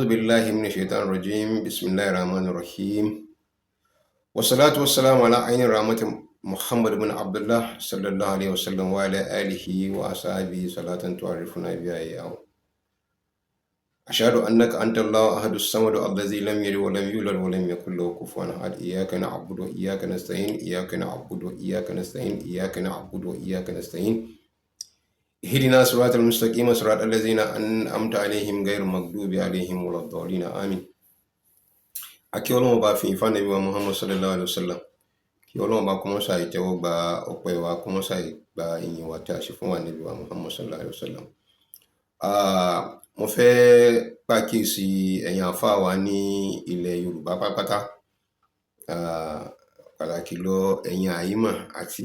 أعوذ بالله من الشيطان الرجيم. بسم الله الرحمن الرحيم، والصلاة والسلام على عين رحمة محمد بن عبد الله صلى الله عليه وسلم وعلى آله وأصحابه صلاة تعرفنا بها إياه. أشهد أنك أنت الله أحد الصمد الذي لم يلد ولم يولد ولم يكن له كفوا أحد. إياك نعبد وإياك نستعين، إياك نعبد وإياك نستعين، إياك نعبد وإياك نستعين. اهدنا صراط المستقيم، صراط الذين أنعمت عليهم غير المغضوب عليهم ولا الضالين، آمين. Akí Ọlọ́run bá fi ìfá Ànábì wa Muhammad sallallahu alayhi wa sallam, kí Ọlọ́run bá kó mọ́ ṣàì tẹ́wọ́ gba ọpẹ́ wa, kó mọ́ ṣàì gba ìyìn wa tí a ṣe fún wa Ànábì wa Muhammad sallallahu alayhi wa sallam. Mo fẹ́ pàkíyèsí ẹ̀yin àfáà wa ní ilẹ̀ Yorùbá pátápátá, pàtàkì lọ ẹ̀yin àímà àti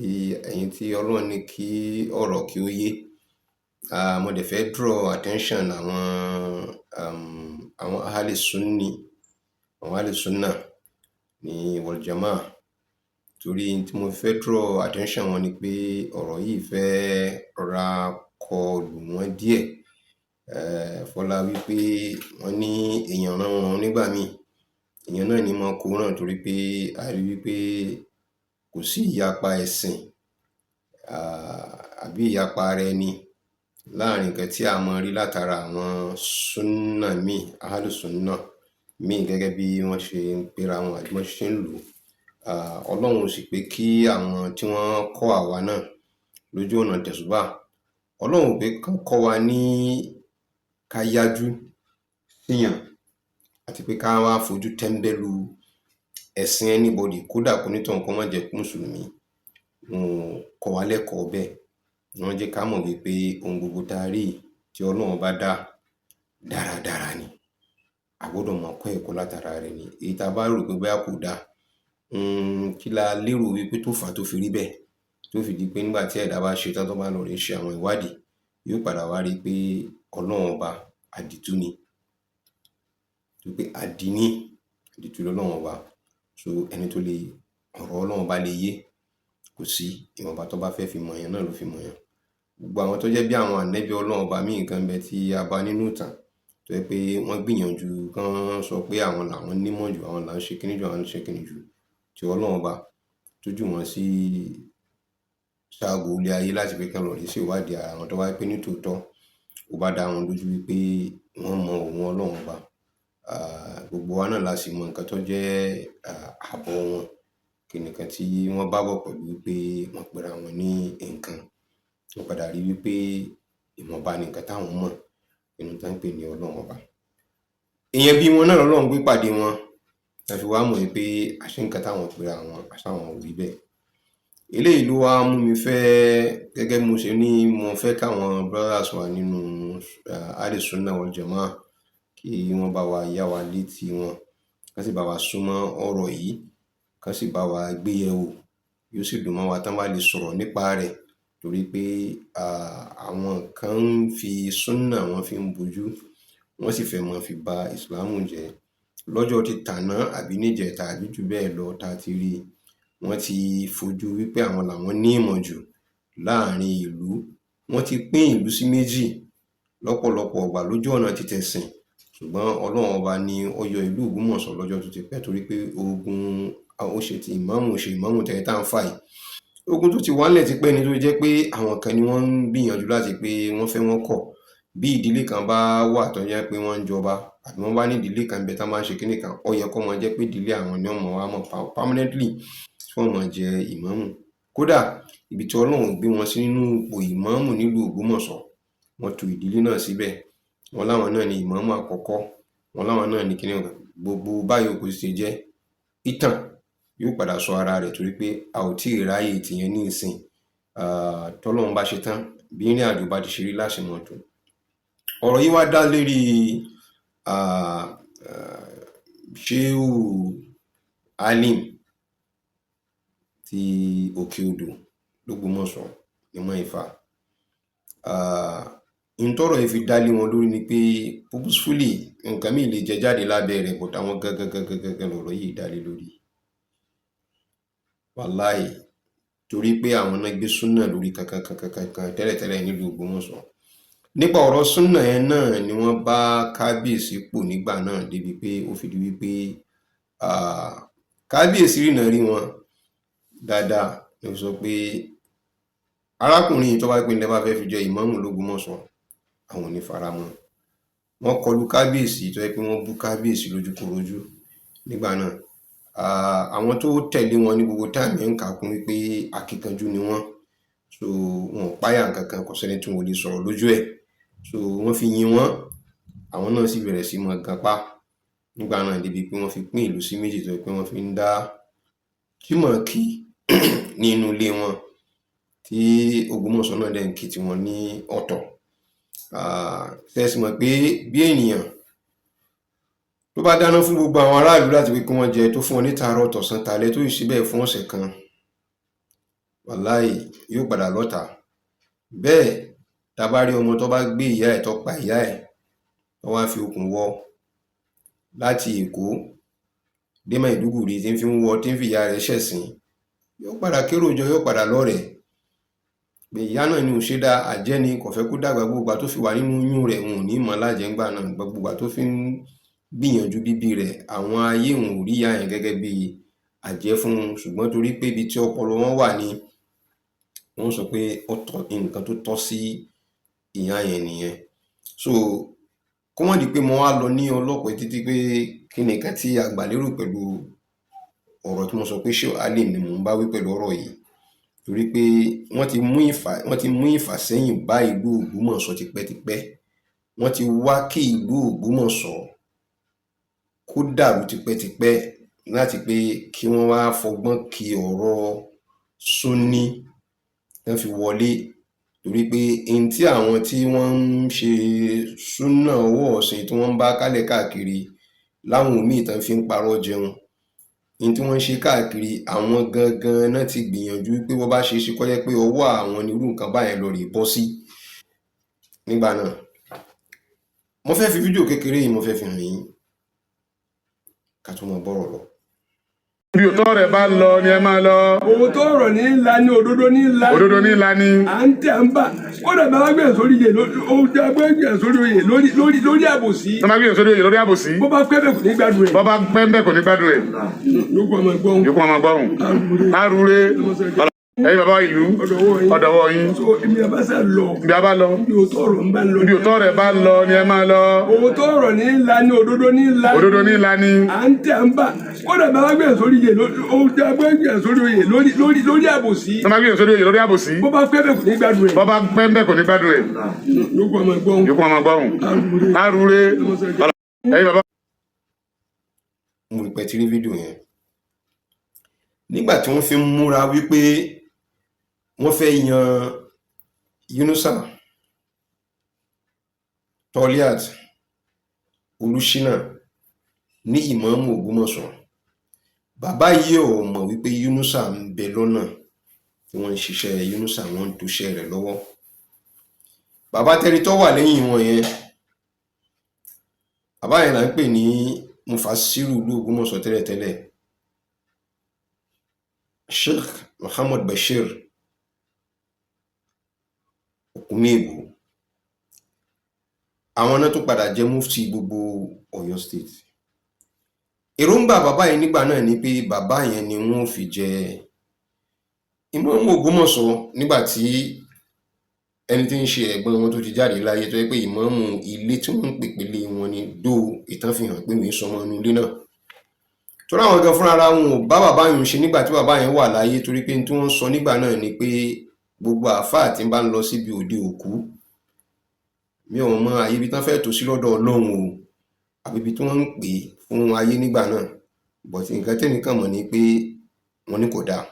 ẹ̀yin tí Ọlọ́run ní kí ọ̀rọ̀ kí ó yé. Mo dẹ̀ fẹ́ draw attention àwọn ahli sunni, àwọn ahli sunna ní wal jamaa, torí tí mo fẹ́ draw attention wọn ni pé ọ̀rọ̀ yìí fẹ́ rọra kọlù wọ́n díẹ̀, fọlá wípé wọ́n ní èèyàn rán wọn nígbà míì, èèyàn náà ní máa kó ràn, torí pé a rí wípé kò sí ìyapa ẹ̀sìn àbí ìyapa ara ẹni láàrin nǹkan tí a máa rí látara àwọn súnnà míì, ahlu súnnà míì, gẹ́gẹ́ bí wọ́n ṣe ń pera wọn àbí wọ́n ṣe ń lò ó. Ọlọ́run ò sì pé kí àwọn tí wọ́n kọ́ àwa náà lójú ọ̀nà tẹ̀sùbá, Ọlọ́run ò pé kán kọ́ wa ní ká yájú síyàn àti pé ká wá fojú tẹ́ńbẹ́lú ẹ̀sìn anybody, kódà kó nítọ̀hún kó má jẹ́ mùsùlùmí. Wọn ò kọ́ wa lẹ́kọ̀ọ́ bẹ́ẹ̀. Wọ́n jẹ́ ká mọ̀ wípé ohun gbogbo tá a rí yìí tí Ọlọ́run bá dá dáradára ni, a gbọ́dọ̀ máa kọ́ ẹ̀kọ́ látara rẹ̀ ni. Èyí tá a bá rò pé bóyá kò dáa, kí la lérò wípé tó fà á tó fi rí bẹ́ẹ̀, tó fi di pé nígbà tí ẹ̀dá bá ṣe tán, tó bá lọ rèé ṣe àwọn ìwádìí, yóò padà wá rí pé Ọlọ́run Ọba àdìtú ni, wípé àdìní àdìtú lọ́lọ́run Ọba. So ẹni tó lè ọ̀rọ̀ Ọlọ́run Ọba lè yé, kò sí. Ìwọ̀nba tó bá fẹ́ fi mọ̀yàn náà ló fi mọ̀yàn. Gbogbo àwọn tó jẹ́ bí àwọn ànẹ́bí Ọlọ́run Ọba míì kan ń bẹ tí a bá nínú ìtàn, tó jẹ́ pé wọ́n gbìyànjú kán sọ pé àwọn làwọn nímọ̀ jù, àwọn là ń ṣe kíní jù, àwọn ń ṣe kíní jù, tí Ọlọ́run Ọba tó jù wọ́n sí ṣáàgó ilé ayé láti pé kán lọ rèé ṣèwádìí ara wọn, tó bá jẹ́ pé nítòótọ́ ó bá dá wọn lójú wípé wọ́n mọ òun Ọlọ́run Ọba. Gbogbo wa náà la sì mọ nǹkan tó jẹ́ ààbọ̀ wọn, kí nìkan tí wọ́n bá bọ̀ pẹ̀lú wípé wọ́n pera wọn ní nǹkan. Wọ́n padà rí wípé ìwọ̀nba ni nǹkan táwọn mọ̀ nínú tán ń pè ní Ọlọ́run Ọba. Èèyàn bí wọn náà lọ́lọ́run gbé pàdé wọn, tá fi wá mọ̀ wípé àṣé nǹkan táwọn pera wọn, àṣé àwọn ò rí bẹ́ẹ̀. Eléyìí ló wá mú mi fẹ́, gẹ́gẹ́ bí mo ṣe ní mo fẹ́ káwọn brothers wa nínú ahli sunnah wal jamaa kí wọ́n bá wa yá wa létí wọn, kán sì bá wa súnmọ́ ọ̀rọ̀ yìí, kán sì bá wa gbé yẹ̀wò. Yóò sì dùn mọ́ wa tán bá lè sọ̀rọ̀ nípa rẹ̀, torí pé àwọn kan ń fi súnnà, wọ́n fi ń bojú, wọ́n sì fẹ́ máa fi ba ìsìlámù jẹ́. Lọ́jọ́ ti tàná àbí níjẹta àbí jù bẹ́ẹ̀ lọ tá a ti rí, wọ́n ti fojú wípé àwọn làwọn ní ìmọ̀ jù láàrin ìlú. Wọ́n ti pín ìlú sí méjì lọ́pọ̀lọpọ̀ ìgbà lójú ọ̀nà ti tẹ̀sìn, ṣùgbọ́n Ọlọ́run Ọba ni ó yọ ìlú Ògbómọ̀ṣọ́ lọ́jọ́ tó ti pẹ́, torí pé ogun ó ṣe ti ìmáàmù, ṣe ìmáàmù tẹ́lẹ̀ tá à ń fà yìí. Ogun tó ti wà ńlẹ̀ tipẹ́ ni, tó jẹ́ pé àwọn kan ni wọ́n ń gbìyànjú láti pé wọ́n fẹ́, wọ́n kọ̀. Bí ìdílé kan bá wà tó jẹ́ pé wọ́n ń jọba, àbí wọ́n bá ní ìdílé kan bẹ tán bá ń ṣe kíní kan, ó yẹ kó máa jẹ́ pé ìdílé àwọn ni wọ́n máa wá mọ̀ permanently tí wọ́n máa jẹ ìmáàmù. Kódà ibi tí Ọlọ́run gbé wọn sí nínú ipò ìmáàmù nílùú Ògbómọ̀ṣọ́, wọ́n to ìdílé náà síbẹ̀. Wọ́n láwọn náà ni ìmáàmù àkọ́kọ́, wọ́n láwọn náà ní kíní gbogbo báyìí kò sì ṣe jẹ́. Ìtàn yóò padà sọ ara rẹ̀, torí pé a ò tíì ráyè tìyẹn ní ìsìn. Tọ́lọ́run bá ṣe tán, bí ìrìn àjò bá ti ṣe rí láṣẹ mọ̀ tó. Ọ̀rọ̀ yìí wá dá lérí Shehu Alim ti Òkè Odò l'Ógbómọ̀ṣọ́ ní Mọ́-Ifá. N tọ́rọ̀ yìí fi dá lé wọn lórí ni pé purposefully nǹkan míì lè jẹ jáde lábẹ́ rẹ̀, but àwọn gangan gangan gangan lọ̀rọ̀ yìí dá lé lórí. Wàláì, torí pé àwọn náà gbé súnà lórí kankan kankan kankan tẹ́lẹ̀tẹ́lẹ̀ nílùú Ògbómọ̀ṣọ́. Nípa ọ̀rọ̀ súnà yẹn náà ni wọ́n bá kábíyèsí pò nígbà náà, débi pé ó fi di wípé kábíyèsí rìnà rí wọn dáadáa. Ló fi sọ pé arákùnrin yìí, tó bá pé ní ẹ bá fẹ́ fi jẹ ìmáàmù l'Ógbómọ̀ṣọ́, àwọn ò ní faramọ́. Wọ́n kọlu kábíyèsí, tó jẹ́ pé wọ́n bú kábíyèsí lójúkorojú nígbà náà. Àwọn tó tẹ̀lé wọn ní gbogbo time yẹn ń kà á kún wípé akíkanjú ni wọ́n, so wọn ò páyà nǹkankan, kò sẹ́ni tí wọn ò lè sọ̀rọ̀ lójú ẹ̀. So wọ́n fi yin wọ́n, àwọn náà sì bẹ̀rẹ̀ sí máa ganpá nígbà náà, débi pé wọ́n fi pín ìlú sí méjì, tó jẹ́ pé wọ́n fi ń dá jímọ̀ kí ní inú ilé wọn, tí Ògbómọ̀ṣọ́ náà dẹ̀ ń kí tiwọn ní ọ̀tọ̀. Ṣé ẹ sì mọ̀ pé bí ènìyàn tó bá dáná fún gbogbo àwọn aráàlú láti pé kí wọ́n jẹ, tó fún wọn ní tàárọ̀, tọ̀sán, talẹ́, tó sì ṣe bẹ́ẹ̀ fún ọ̀sẹ̀ kan, wàláì yóò padà lọ́tàá. Bẹ́ẹ̀ tá a bá rí ọmọ tó bá gbé ìyá ẹ̀, tó pa ìyá ẹ̀, tó wá fi okùn wọ́ láti Èkó dé Maiduguri, tí ń fi ń wọ́, tí ń fi ìyá rẹ̀ ṣẹ̀sín, yóò padà kérò jọ, yóò padà lọ́rẹ̀ẹ́ pé ìyá náà ni ò ṣe dáa, àjẹ́ ni, kò fẹ́ kó dàgbà. Gbogbo ìgbà tó fi wà nínú oyún rẹ̀, òun ò ní mọ̀ lájẹ̀ẹ́ ńgbà náà. Gbogbo ìgbà tó fi ń gbìyànjú bíbí rẹ̀, àwọn ayé òun ò rí ìyá yẹn gẹ́gẹ́ bí àjẹ́ fún un, ṣùgbọ́n torí pé ibi tí ọpọlọ wọn wà ni wọ́n sọ pé ó tọ́, nǹkan tó tọ́ sí ìyá yẹn nìyẹn. So kó má di pé mo wá lọ ní ọlọ́pẹ́ títí pé kí ni nǹkan tí a gbà lérò pẹ̀lú ọ̀rọ̀ tí mo sọ pé Sheikh Alim ni mò ń bá wí pẹ̀lú ọ̀rọ̀ yìí, torí pé wọ́n ti mú ìfàsẹ́yìn bá ìlú Ògbómọ̀ṣọ́ tipẹ́tipẹ́. Wọ́n ti wá kí ìlú Ògbómọ̀ṣọ́ kó dàrú tipẹ́tipẹ́, láti pé kí wọ́n wá fọgbọ́n kí ọ̀rọ̀ súnní tán fi wọlé, torí pé n tí àwọn tí wọ́n ń ṣe súnà ọwọ́ ọ̀sìn tí wọ́n ń bá kálẹ̀ káàkiri láwọn míì tán fi ń parọ́ jẹun, n tí wọ́n ń ṣe káàkiri, àwọn gangan náà ti gbìyànjú pé wọ́n bá ṣe é ṣe kó jẹ́ pé ọwọ́ àwọn ni irú nǹkan báyẹn lọ rèé bọ́ sí nígbà náà. Mo fẹ́ fi fídíò kékeré yìí, mo fẹ́ fi hàn yín ká tó máa bọ́rọ̀ lọ. Ibi òótọ́ rẹ̀ bá lọ ni ẹ máa lọ. Òótọ́ ọ̀rọ̀ ní ńlá ní, òdodo ní ńlá. Òdodo ní ńlá ní. À ń tẹ̀ ń bà, kódà bá wá gbẹ̀yẹ̀ sórí oyè lórí oyè lórí àbòsí. Tó bá gbẹ̀yẹ̀ sórí oyè lórí àbòsí. Bó bá pẹ́ bẹ́ẹ̀ kò ní gbádùn ẹ̀. Bó bá pẹ́ bẹ́ẹ̀ kò ní gbádùn ẹ̀. Yòókù ọmọ gbọ́hùn. Yòókù ọmọ gbọ́hùn. Arúre. Ẹ̀yin bàbá ìlú, ọ̀dọ̀wọ́ yín. Ibi a bá sá lọ. Ibi a bá lọ. Ibi òótọ́ ọ̀rọ̀ ń bá lọ. Ibi òótọ́ rẹ̀ bá lọ ni ẹ máa lọ. Òótọ́ ọ̀rọ̀ ní ńlá ní, òdodo ní ńlá. Òdodo ní ńlá ní. À ń tẹ̀ ń bà, kódà bá wá gbẹ̀yẹ̀ sórí oyè lórí àbòsí. Tó bá gbẹ̀yẹ̀ sórí oyè lórí àbòsí. Bó bá pẹ́ bẹ́ẹ̀ kò ní gbádùn ẹ̀. Bó bá pẹ́ bẹ́ẹ̀ kò ní gbádùn ẹ̀. Yòókù ọmọ gbọ́hùn. Yòókù ọmọ gbọ́hùn. Arúre. Ẹ̀yin bàbá. Mo rí pé tí rí fídíò yẹn nígbà tí wọ́n fi ń múra wípé wọ́n fẹ́ yan Yunusa Toliat Olúṣínà ní ìmáàmù Ògbómọ̀ṣọ́. Bàbá yìí ò mọ̀ wípé Yunusa ń bẹ lọ́nà tí wọ́n ń ṣiṣẹ́ Yunusa, wọ́n ń túṣẹ́ rẹ̀ lọ́wọ́. Bàbá tẹ́rí tó wà lẹ́yìn wọn yẹn, bàbá yẹn là ń pè ní Mufasiru ìlú Ògbómọ̀ṣọ́ tẹ́lẹ̀tẹ́lẹ̀, Sheikh Muhammad Bashir Okunmebo. Àwọn náà tó padà jẹ́ mufti gbogbo Ọ̀yọ́ State. Èròǹgbà bàbá yẹn nígbà náà ni pé bàbá yẹn ni wọ́n fi jẹ ìmáàmù Ògbómọ̀ṣọ́, nígbà tí ẹni tí ń ṣe ẹ̀gbọ́n wọn tó ti jáde láyé, tó jẹ́ pé ìmáàmù ilé tí wọ́n ń pè pélé wọn ni dó ìtàn fi hàn pé wọ́n sọmọ inú ilé náà, torí àwọn gan fúnra wọn ò bá bàbá yẹn ṣe nígbà tí bàbá yẹn wà láyé, torí pé tí wọ́n sọ nígbà náà ni pé gbogbo àáfàá tí ń bá ń lọ síbi òde òkú, mi ò mọ àyè ibi tán fẹ́ tò sí lọ́dọ̀ Ọlọ́run o, àbí ibi tí wọ́n ń pè fún ayé nígbà náà, but nǹkan tẹ́mi kàn mọ̀ ni pé wọ́n ní kò dáa,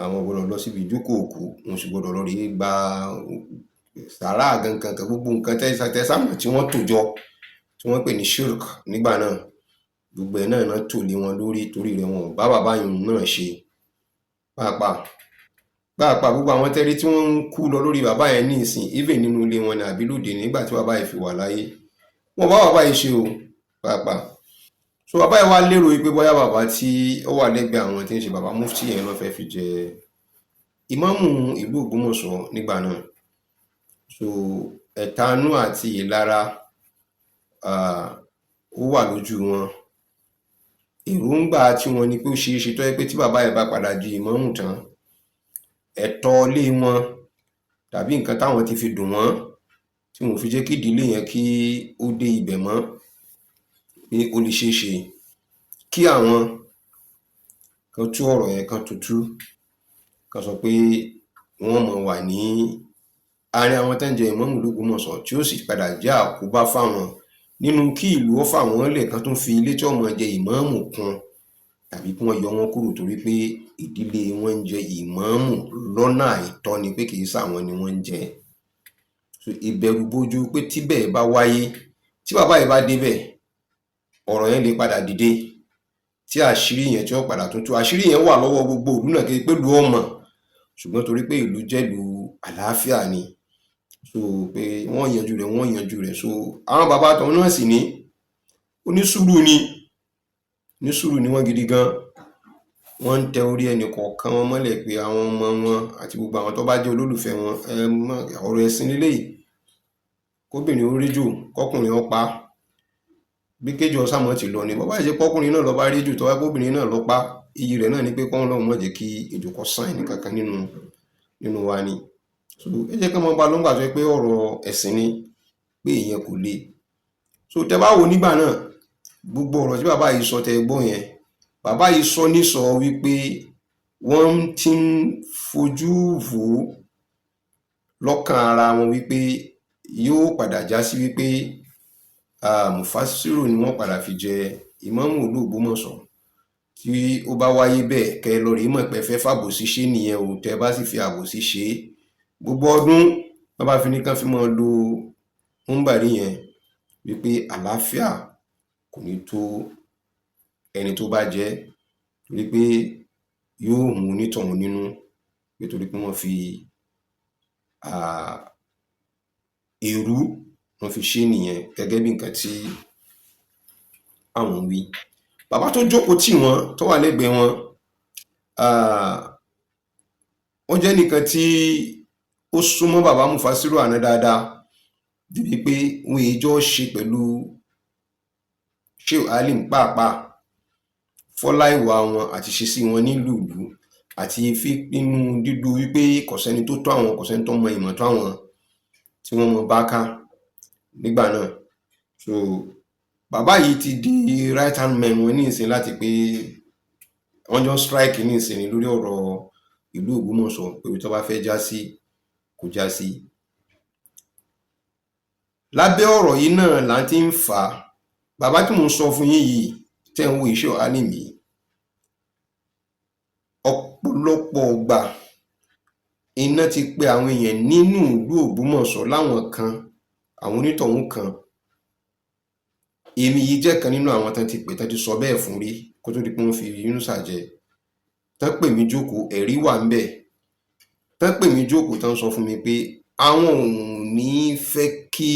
àwọn gbọ́dọ̀ lọ síbi ìjókòó òkú, wọn sì gbọ́dọ̀ lọ rí gba sàárà gangan kan, gbogbo nǹkan tẹ́sàmọ̀ tí wọ́n tò jọ tí wọ́n pè ní shirk nígbà náà, gbogbo ẹ̀ náà náà tò lé wọn lórí, torí rẹ̀ wọn ò bá bàbá yìí náà ṣe pàápàá pàápàá. Gbogbo àwọn tẹ́rí tí wọ́n ń kú lọ lórí bàbá yẹn ní ìsìn, even nínú ilé wọn ni àbí lóde nígbà tí bàbá yìí fi wà láyé, wọn bá bàbá yìí ṣe o pàápàá. So bàbá yìí wá lérò pé bóyá bàbá tí ó wà lẹ́gbẹ̀ẹ́ àwọn tí ń ṣe bàbá mufti yẹn ló fẹ́ fi jẹ ìmáàmù ìlú Ògbómọ̀ṣọ́ nígbà náà. So ẹ̀tanú àti ìlara ó wà lójú wọn. Èròńgbà tiwọn ni pé ó ṣeé ṣe tó jẹ́ pé tí bàbá yẹn bá padà di ìmáàmù tán, ẹ̀tọ́ ilé wọn tàbí nǹkan táwọn ti fi dùn wọ́n tí wọn ò fi jẹ́ kí ìdílé yẹn kí ó dé ibẹ̀ mọ́, pé ó lè ṣeé ṣe kí àwọn kan tú ọ̀rọ̀ yẹn, kán tún tú, kán sọ pé wọ́n máa wà ní àárín àwọn tán ń jẹ ìmáàmù l'Ógbómọ̀ṣọ́, tí ó sì padà jẹ́ àkóbá fáwọn nínú kí ìlú ó fà wọ́n lẹ̀, kán tún fi ilé tí ó máa jẹ ìmáàmù kún tàbí kí wọ́n yọ wọ́n kúrò, torí pé ìdílé wọn ń jẹ ìmáàmù lọ́nà àìtọ́ ni, pé kìí ṣàwọn ni wọ́n ń jẹ. So ìbẹ̀rùbojo pé tí bẹ́ẹ̀ bá wáyé, tí bàbá yìí bá débẹ̀, ọ̀rọ̀ yẹn lè padà dìde, tí àṣírí yẹn tí ó padà tún tú. Àṣírí yẹn wà lọ́wọ́ gbogbo ìlú náà, kí pé ìlú ò mọ̀, ṣùgbọ́n torí pé ìlú jẹ́lùú àlàáfíà ni, so pé wọ́n yanjú rẹ̀, wọ́n yanjú rẹ̀. So àwọn bàbá tọ̀hún náà sì ní onísùúrù ni, onísùúrù ni wọ́n gidi gan. Wọ́n ń tẹ orí ẹnì kọ̀ọ̀kan wọn mọ́lẹ̀ pé àwọn ọmọ wọn àti gbogbo àwọn tó bá jẹ́ olólùfẹ́ wọn, ẹ mọ́ ọ̀rọ̀ ẹ̀sìn leléyìí, kóbìnrin ó réjò, kọ́kùnrin ó pa á, bí kéjò ó sá mọ́ ti lọ ni. Bó bá sì jẹ́ pọ́kùnrin náà ló bá réjò, tó bá póbìnrin náà ló pa á, iyì rẹ̀ náà ni pé kọ́lọ́hun má jẹ́ kí ejò kó sán ẹnì kankan nínú wa ni. So ẹ jẹ́ kán máa bá a lọ ńgbà tó jẹ́ pé ọ̀rọ̀ ẹ̀sìn ni, pé ìyẹn kò le. So tẹ bá wò ó nígbà náà, gbogbo ọ̀rọ̀ tí bàbá yìí sọ tẹ gbọ́ yẹn, bàbá yìí sọ nísọ wípé wọ́n ti ń fojú wò ó lọ́kàn ara wọn wípé yóò padà já sí wípé Mufasiru ni wọ́n padà fi jẹ ìmáàmù ìlú Ògbómọ̀ṣọ́. Tí ó bá wáyé bẹ́ẹ̀, kẹ́ ẹ lọ rèé mọ̀ pé ẹ fẹ́ fàbòsí ṣe nìyẹn o. Tẹ́ ẹ bá sì fi àbòsí ṣe é, gbogbo ọdún tán bá fi ní kán fi máa lo múńbàrí yẹn, wípé àlàáfíà kò ní tó ẹni tó bá jẹ ẹ́, torí pé yóò mú onítọ̀hún nínú, nítorí pé wọ́n fi èrú wọ́n fi ṣe é nìyẹn, gẹ́gẹ́ bí nǹkan tí àwọn ń wí. Bàbá tó jókòó tì wọ́n, tó wà lẹ́gbẹ̀ẹ́ wọn, ó jẹ́ nìkan tí ó súnmọ́ bàbá Mufasiru àná dáadáa, débi pé wọn èé jọ ṣe pẹ̀lú Shehu Alim pàápàá, fọ́lá ìwà wọn àti ìṣesí wọn nílùú ìlú àti nínú dídú wípé kò sẹ́ni tó tó àwọn, kò sẹ́ni tó mọ ìmọ̀ tó àwọn tí wọ́n mọ bá ká nígbà náà. So bàbá yìí ti di right hand man wọn ní ìsìn, láti pé wọ́n jọ ń strike ní ìsìn lórí ọ̀rọ̀ ìlú Ògbómọ̀ṣọ́, pé ibi tó bá fẹ́ já sí kó já sí. Lábẹ́ ọ̀rọ̀ yìí náà là ń ti ń fà á. Bàbá tí mò ń sọ fún yín yìí tẹ́ ń wo Shehu Alim yìí, ọ̀pọ̀lọpọ̀ ìgbà iná ti pe àwọn èèyàn nínú ìlú Ògbómọ̀ṣọ́ láwọn kan, àwọn onítọ̀hún kan. Èmi yìí jẹ́ kan nínú àwọn tán ti pè, tán ti sọ bẹ́ẹ̀ fún rí kó tó di pé wọ́n fi Yunusa jẹ. Tán pè mí jókòó, ẹ̀rí wà ńbẹ̀. Tán pè mí jókòó, tán sọ fún mi pé àwọn ò ní fẹ́ kí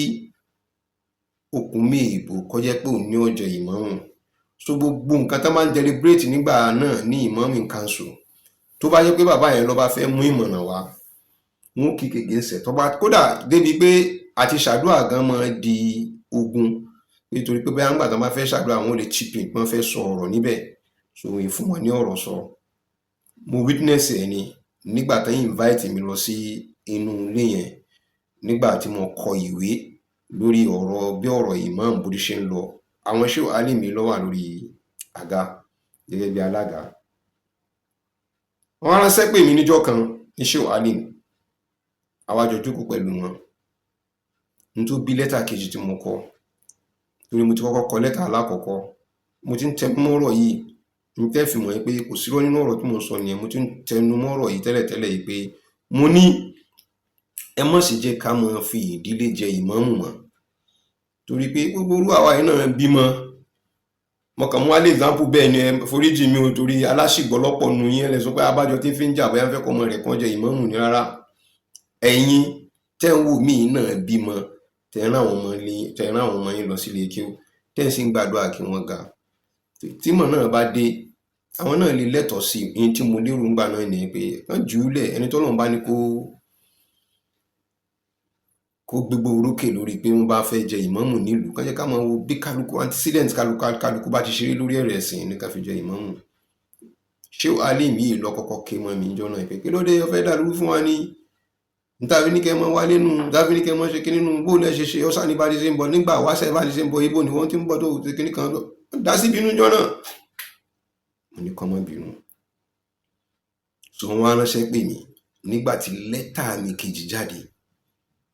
okùn méèbó kó jẹ́ pé òun ní ó jẹ ìmáàmù. So gbogbo nǹkan tán máa ń deliberate nígbà náà ní ìmáàmù council, tó bá jẹ́ pé bàbá yẹn ló bá fẹ́ mú ìmọ̀ràn wá, wọn ó kick against ẹ̀. Tó bá kódà débi pé àti ṣàdúrà gan máa di ogun, nítorí pé bóyá ńgbà tán bá fẹ́ ṣàdúrà, wọn ò lè chip in pé wọ́n fẹ́ sọ ọ̀rọ̀ níbẹ̀, so wọn ì fún wọn ní ọ̀rọ̀ sọ. Mo witness ẹ̀ ni nígbà tán invite mi lọ sí inú ilé yẹn, nígbà tí mo kọ ìwé lórí ọ̀rọ̀ bí ọ̀rọ̀ ìmáàmù bó ṣe ń lọ. Àwọn Shehu Alim ló wà lórí àga gẹ́gẹ́ bí alága. Wọ́n ránṣẹ́ pè mí níjọ́ kan ní Shehu Alim, àwa jọ jókòó pẹ̀lú wọn. N tó bí lẹ́tà kejì tí mo kọ, torí mo ti kọ́kọ́ kọ lẹ́tà alákọ̀ọ́kọ́, mo ti ń tẹnu mọ́ ọ̀rọ̀ yìí. N tẹ́ fi mọ̀ pé kò sírọ́ nínú ọ̀rọ̀ tí mò ń sọ nìyẹn. Mo ti ń tẹnu mọ́ ọ̀rọ̀ yìí tẹ́lẹ̀tẹ́lẹ̀ yìí pé mo ní ẹ má sì jẹ́ ká máa fi ìdílé jẹ ìmáàmù mọ́, torí pé gbogbo irú àwa yìí náà bímọ. Mo kàn mú wá lé example bẹ́ẹ̀ ni, ẹ foríjì mi o, torí aláṣìgbọ́ lọ́pọ̀ nù yín. Ẹ lè sọ pé abájọ tí fi ń jà, bóyá ń fẹ́ kọ́ ọmọ rẹ̀ kán jẹ ìmáàmù ni. Rárá, ẹ̀yin tẹ́ ń wò míì náà bímọ, tẹ́ rán àwọn ọmọ yín, tẹ́ rán àwọn ọmọ yín lọ sílé kéwú, tẹ́ ẹ̀ sì ń gbàdúrà kí wọ́n ga. Tímọ̀ náà bá dé, àwọn náà lè lẹ́tọ̀ọ́ sí i. Ní tí mo lérò ńgbà náà ni pé kán jù ú lẹ̀, ẹni tọ́lọ́run bá ní kó Kó gbégbó orókè lórí pé wọ́n bá fẹ́ jẹ ìmáàmù nílùú, kán jẹ́ ká máa wo bí kálukú antecedent kálukú kálukú bá ti ṣeré lórí ẹ̀rẹ̀ ẹ̀sìn ní ká fi jẹ ìmáàmù. Ṣé Alim yìí lọ kọ́kọ́ ké mọ́ mi níjọ́ náà pé kí ló dé, ó fẹ́ dàlúrú fún wa ní ntàbí ní kẹ́ mọ́ wálé nù, ntàbí ní kẹ́ mọ́ ṣe kíní nù, bó lẹ́ ṣe ṣe ọ́sà ní bá ti ṣe ń bọ̀ nígbà wáṣẹ̀ bá ti ṣe ń bọ̀, ibo ni wọ́n ti ń bọ̀ tó ṣe kíní kan dá sí ìbínú níjọ́ náà. Mo ní kán má bínú. So wọ́n wá ránṣẹ́ pè mí nígbà tí lẹ́tà mi kejì jáde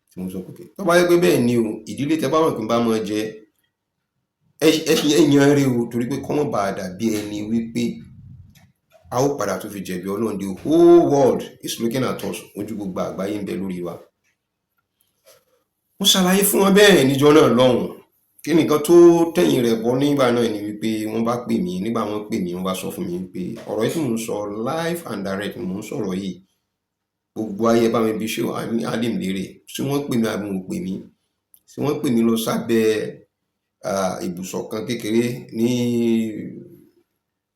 tí mo sọ pé tó bá yẹ pé bẹ́ẹ̀ ni o, ìdílé tẹ bá mọ̀ pé ń bá mọ́ jẹ ẹ yan rí o, torí pé kọ́mọ̀ bá dàbí ẹni wípé a ó padà tún fi jẹ̀bi Ọlọ́run. The whole world is looking at us, ojú gbogbo àgbáyé ń bẹ lórí wa. Mo ṣàlàyé fún wọn bẹ́ẹ̀ níjọ́ náà lọ́hùn. Kí nìkan tó tẹ̀yìn rẹ̀ bọ́ nígbà náà ni wípé wọ́n bá pè mí. Nígbà wọ́n pè mí, wọ́n bá sọ fún mi wípé ọ̀rọ̀ yìí tí mò ń sọ live and direct, mò ń sọ̀rọ̀ yìí, gbogbo ayé bá mi bí ṣé Alim léèrè, ṣé wọ́n pè mí àbí wọn ò pè mí, ṣé wọ́n pè mí lọ sábẹ́ ibùsọ̀ kan kékeré ní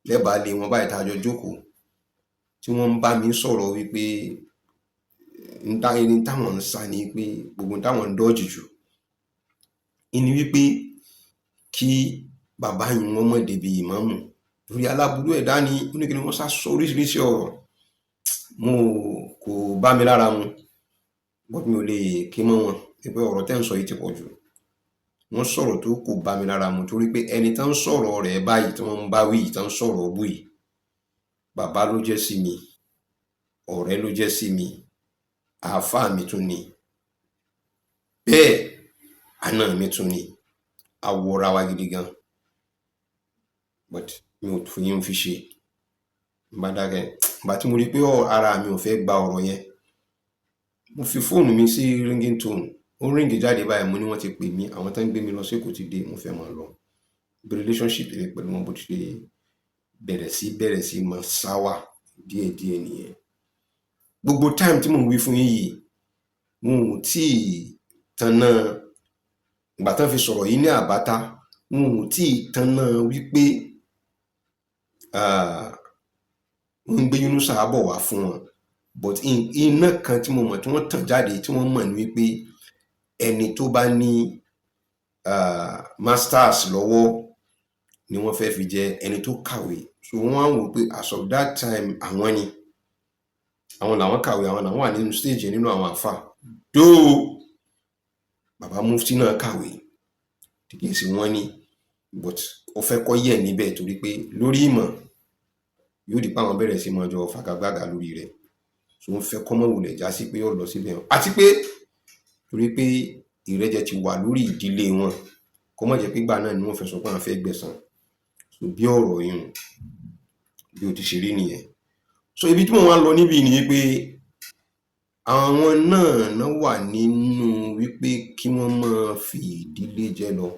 lẹ́bàá lé wọn báyìí tá a jọ jókòó, tí wọ́n ń bá mi sọ̀rọ̀ wípé ẹni táwọn ń sá ni pé gbogbo táwọn ń dọ́jì jù ìní wípé kí bàbá yìí wọ́n mọ̀ débi ìmáàmù torí aláburú ẹ̀dá ni. Ó ní kí ni wọ́n sá sọ oríṣiríṣi ọ̀rọ̀, mo kò bá mi lára mu, but mi ò lè ké mọ́ wọn pé ọ̀rọ̀ tẹ́ ń sọ yìí ti pọ̀ jù. Wọ́n sọ̀rọ̀ tó kò bá mi lára mu torí pé ẹni tán ń sọ̀rọ̀ rẹ̀ báyìí tí wọ́n ń bá wí yìí, tán ń sọ̀rọ̀ bú yìí, bàbá ló jẹ́ sí mi, ọ̀rẹ́ ló jẹ́ sí mi, àáfàá mi tún ni, bẹ́ẹ̀ àna mi tún ni, a wọra wa gidi gan, but mi ò fi yín fi ṣe n bá dákẹ́. Ìgbà tí mo rí pé ara mi ò fẹ́ gba ọ̀rọ̀ yẹn, mo fi fóònù mi sí ringing tone, ó ring jáde báyìí. Mo ní wọ́n ti pè mí, àwọn tó ń gbé mi lọ sí Èkó ti dé, mo fẹ́ máa lọ. Bí relationship mi pẹ̀lú wọn bó ti ṣe bẹ̀rẹ̀ sí máa sáwà díẹ̀díẹ̀ nìyẹn. Gbogbo time tí mò ń wí fún yín yìí, wọn ò tíì tanná ìgbà tán fi sọ̀rọ̀ yìí ní àbátá, wọn ò tíì tanná wípé wọ́n ń gbé Yunusa bọ̀ wá fún wọn, but iná kan tí mo mọ̀ tí wọ́n tàn jáde tí wọ́n mọ̀ ní wípé ẹni tó bá ní masters lọ́wọ́ ni wọ́n fẹ́ fi jẹ, ẹni tó kàwé. So wọ́n wá wò pé as of that time, àwọn ni àwọn làwọn kàwé, àwọn làwọn wà nínú stage nínú àwọn àfà dóò. Bàbá mufti náà kàwé tí kìí ṣe wọ́n ní, but ó fẹ́ kọ́ yẹ̀ níbẹ̀ torí pé lórí ìmọ̀ yóò di pé àwọn bẹ̀rẹ̀ sí máa jọ fagagbága lórí rẹ̀. So wọ́n fẹ́ kọ́ mọ́ wulẹ̀ já sí pé yóò lọ síbẹ̀, àti pé torí pé ìrẹ́jẹ ti wà lórí ìdílé wọn, kó má jẹ́ pé ìgbà náà ni wọ́n fẹ́ sọ pé àwọn fẹ́ gbẹ̀san. So bí ọ̀rọ̀ yìí bí ó ti ṣe rí nìyẹn. So ibi tí mò ń wá lọ níbí ni wípé àwọn náà náà wà nínú wípé kí wọ́n máa fi ìdílé jẹ lọ,